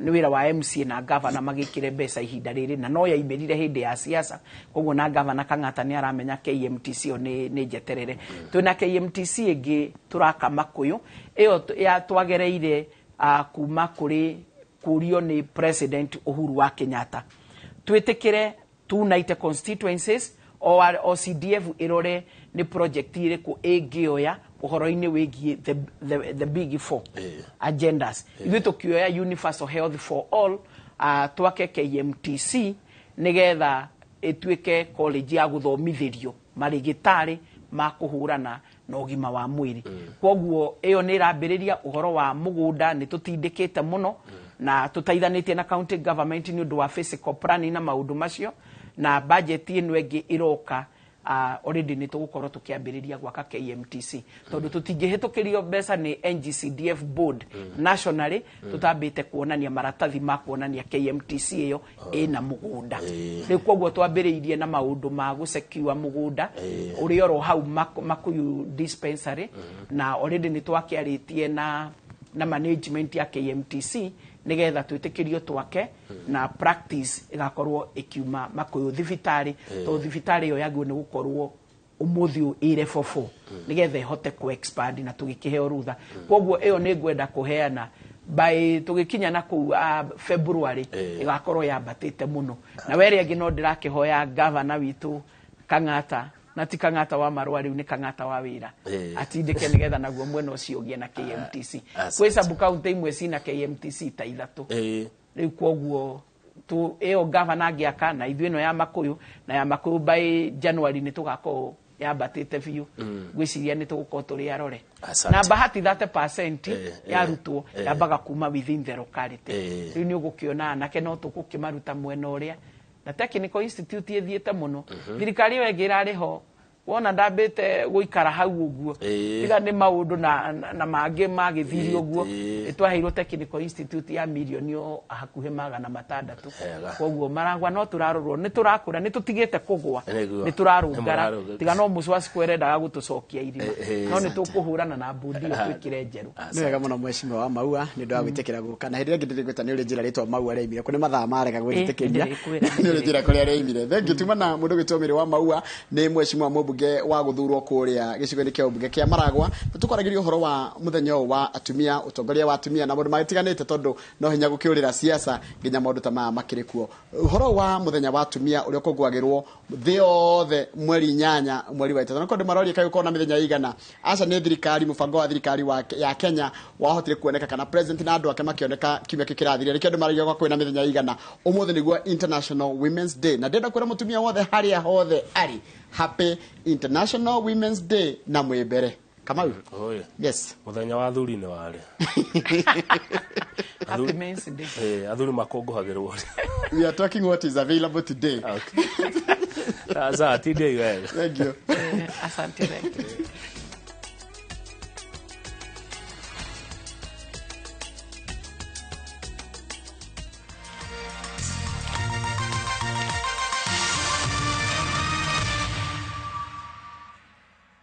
nĩ wĩra wa MCA na governor magĩkĩre mbeca ihinda rĩrĩ, na no yaimĩrire hĩndĩ ya siasa. Koguo na governor Kang'ata nĩ aramenya KMTC ĩyo nĩ njeterere. Twĩna KMTC ĩngĩ tũraka Makũyũ, ĩyo ya twagereire kuma kũrĩ kũrio nĩ President Uhuru wa Kenyatta twĩtĩkĩre 290 constituencies o CDF ĩrore nĩ project ĩrĩkũ ĩngĩoya ũhoro-inĩ wĩgiĩ the big four agendas. Ithuĩ tũkĩoya universal health for all, twake KMTC nĩgetha ĩtuĩke college ya gũthomithĩrio marĩgĩtarĩ ma kũhũrana na ũgima wa mwĩrĩ. Koguo ĩyo nĩ ĩrambĩrĩria. Ũhoro wa mũgũnda nĩ tũtindĩkĩte mũno na tũteithanĩtie na county government nĩ ũndũ wa physical planning na maũndũ macio, na budget ĩno ĩngĩ ĩroka, already nĩ tũgũkorwo tũkĩambĩrĩria gwaka KMTC, tondũ tũtingĩhĩtũkĩrio mbeca nĩ NGCDF board nationally tũtambĩte kuonania maratathi ma kuonania KMTC ĩyo ĩna mũgũnda. Rĩu koguo twambĩrĩirie na maũndũ ma gũsecure mũgũnda ũrĩa oro hau Makuyu dispensary, na already nĩ twakĩarĩtie na management ya KMTC nĩgetha twĩtĩkĩrio twake na practice ĩgakorwo ĩkiuma Makuyu thibitarĩ, tondũ thibitarĩ ĩyo yagĩrĩirwo nĩ gũkorwo ũmũthĩ ũyũ ĩ level 4 nĩgetha ĩhote ku expand, na tũgĩkĩheo rũtha. Koguo ĩyo nĩ ngwenda kũheana by tũgĩkinya na kũu February ĩgakorwo yambatĩte mũno. Na werĩa ĩngĩ no ndĩrakĩhoya gavana witũ Kang'ata, na ti Kang'ata wa marũa, rĩu nĩ Kang'ata wa wĩra, atindĩke nĩgetha naguo mwena ũcio ũgĩe na KMTC. Asante. Gwĩ sub county imwe cina KMTC ta ithatũ rĩu. Koguo tu ĩyo gavana angĩaka na ithuĩ ĩno ya Makuyu, na ya Makuyu by January nĩ tũgakorwo yambatĩte biũ. Ngwĩciria nĩ tũgũkorwo tũrĩ arore. Asante. Na bahati 30% yarutwo yambaga kuma within the locality. Rĩu nĩ ũgũkĩona anake no tũgũkĩmaruta mwena ũrĩa na technical institute ĩthiĩte mũno. Thirikari ĩyo ĩngĩ ĩrarĩ ho. Wona ndambĩte gũikara hau ũguo, tiga nĩ maũndũ na mangĩ magĩthire ũguo, nĩ twaheirwo Technical Institute ya mirioni o hakuhĩ 600. Wega. Koguo Maragwa no tũrarorwo, nĩ tũrakũra, nĩ tũtigĩte kũgwa, Nĩguo. nĩ tũrarũngara. Nĩ mũrarũnga. Tiga no Mũcwa Square endaga gũtũcokia irima, Eh, eh. no nĩ tũkũhũrana na mbũndi ĩyo twĩkĩre njerũ. Nĩ wega mũno, mheshimiwa wa Maua, nĩ ũndũ wa gwĩtĩkĩra gũka. Na hĩndĩ ĩrĩa ĩngĩ ndĩrĩgwĩta nĩ ũrĩ njĩra rĩtwa Maua rĩaimire kũ, nĩ mathaa marega gwĩtĩkĩria. Nĩndĩrĩkwĩra. Nĩ ũrĩ njĩra kũrĩa rĩaimire. Thank you. Tuma na mũndũ gwĩtwo Mĩrĩ wa Maua, nĩ mheshimiwa mũmbunge wa gũthurwo kũrĩa gĩcigo-inĩ kĩa ũmbunge kĩa Maragwa, na tũkwaragĩria ũhoro wa mũthenya ũyũ wa atumia, ũtongoria wa atumia na maũndũ magĩtiganĩte, tondũ no hinya gũkĩũrĩra siasa nginya maũndũ ta maya makĩrĩ kuo. Ũhoro wa mũthenya wa atumia ũrĩa ũkũngũagĩrwo thĩ yothe mweri 8 mweri wa 3, na kũndũ maroria kaĩ gũkorwo na mĩthenya ĩigana. Aca, nĩ thirikari, mũbango wa thirikari ya Kenya wahotire kuoneka kana president na andũ ake makĩoneka kiumia kĩu kĩrathirire, nĩkĩo andũ maragia gwa kwĩna mĩthenya ĩigana. Ũmũthĩ nĩguo International Women's Day, na ndĩrenda kwĩra mũtumia wothe harĩa hothe arĩ, happy International Women's Day na mwĩ mbere. Kamau. Oye. Yes. Mũthenya wa athuri nĩ warĩ? Happy Men's Day. Eh, athuri makũngũhagĩrwo rĩ? We are talking what is available today. Okay. Sasa tindei wega. Thank you. Asante, thank you.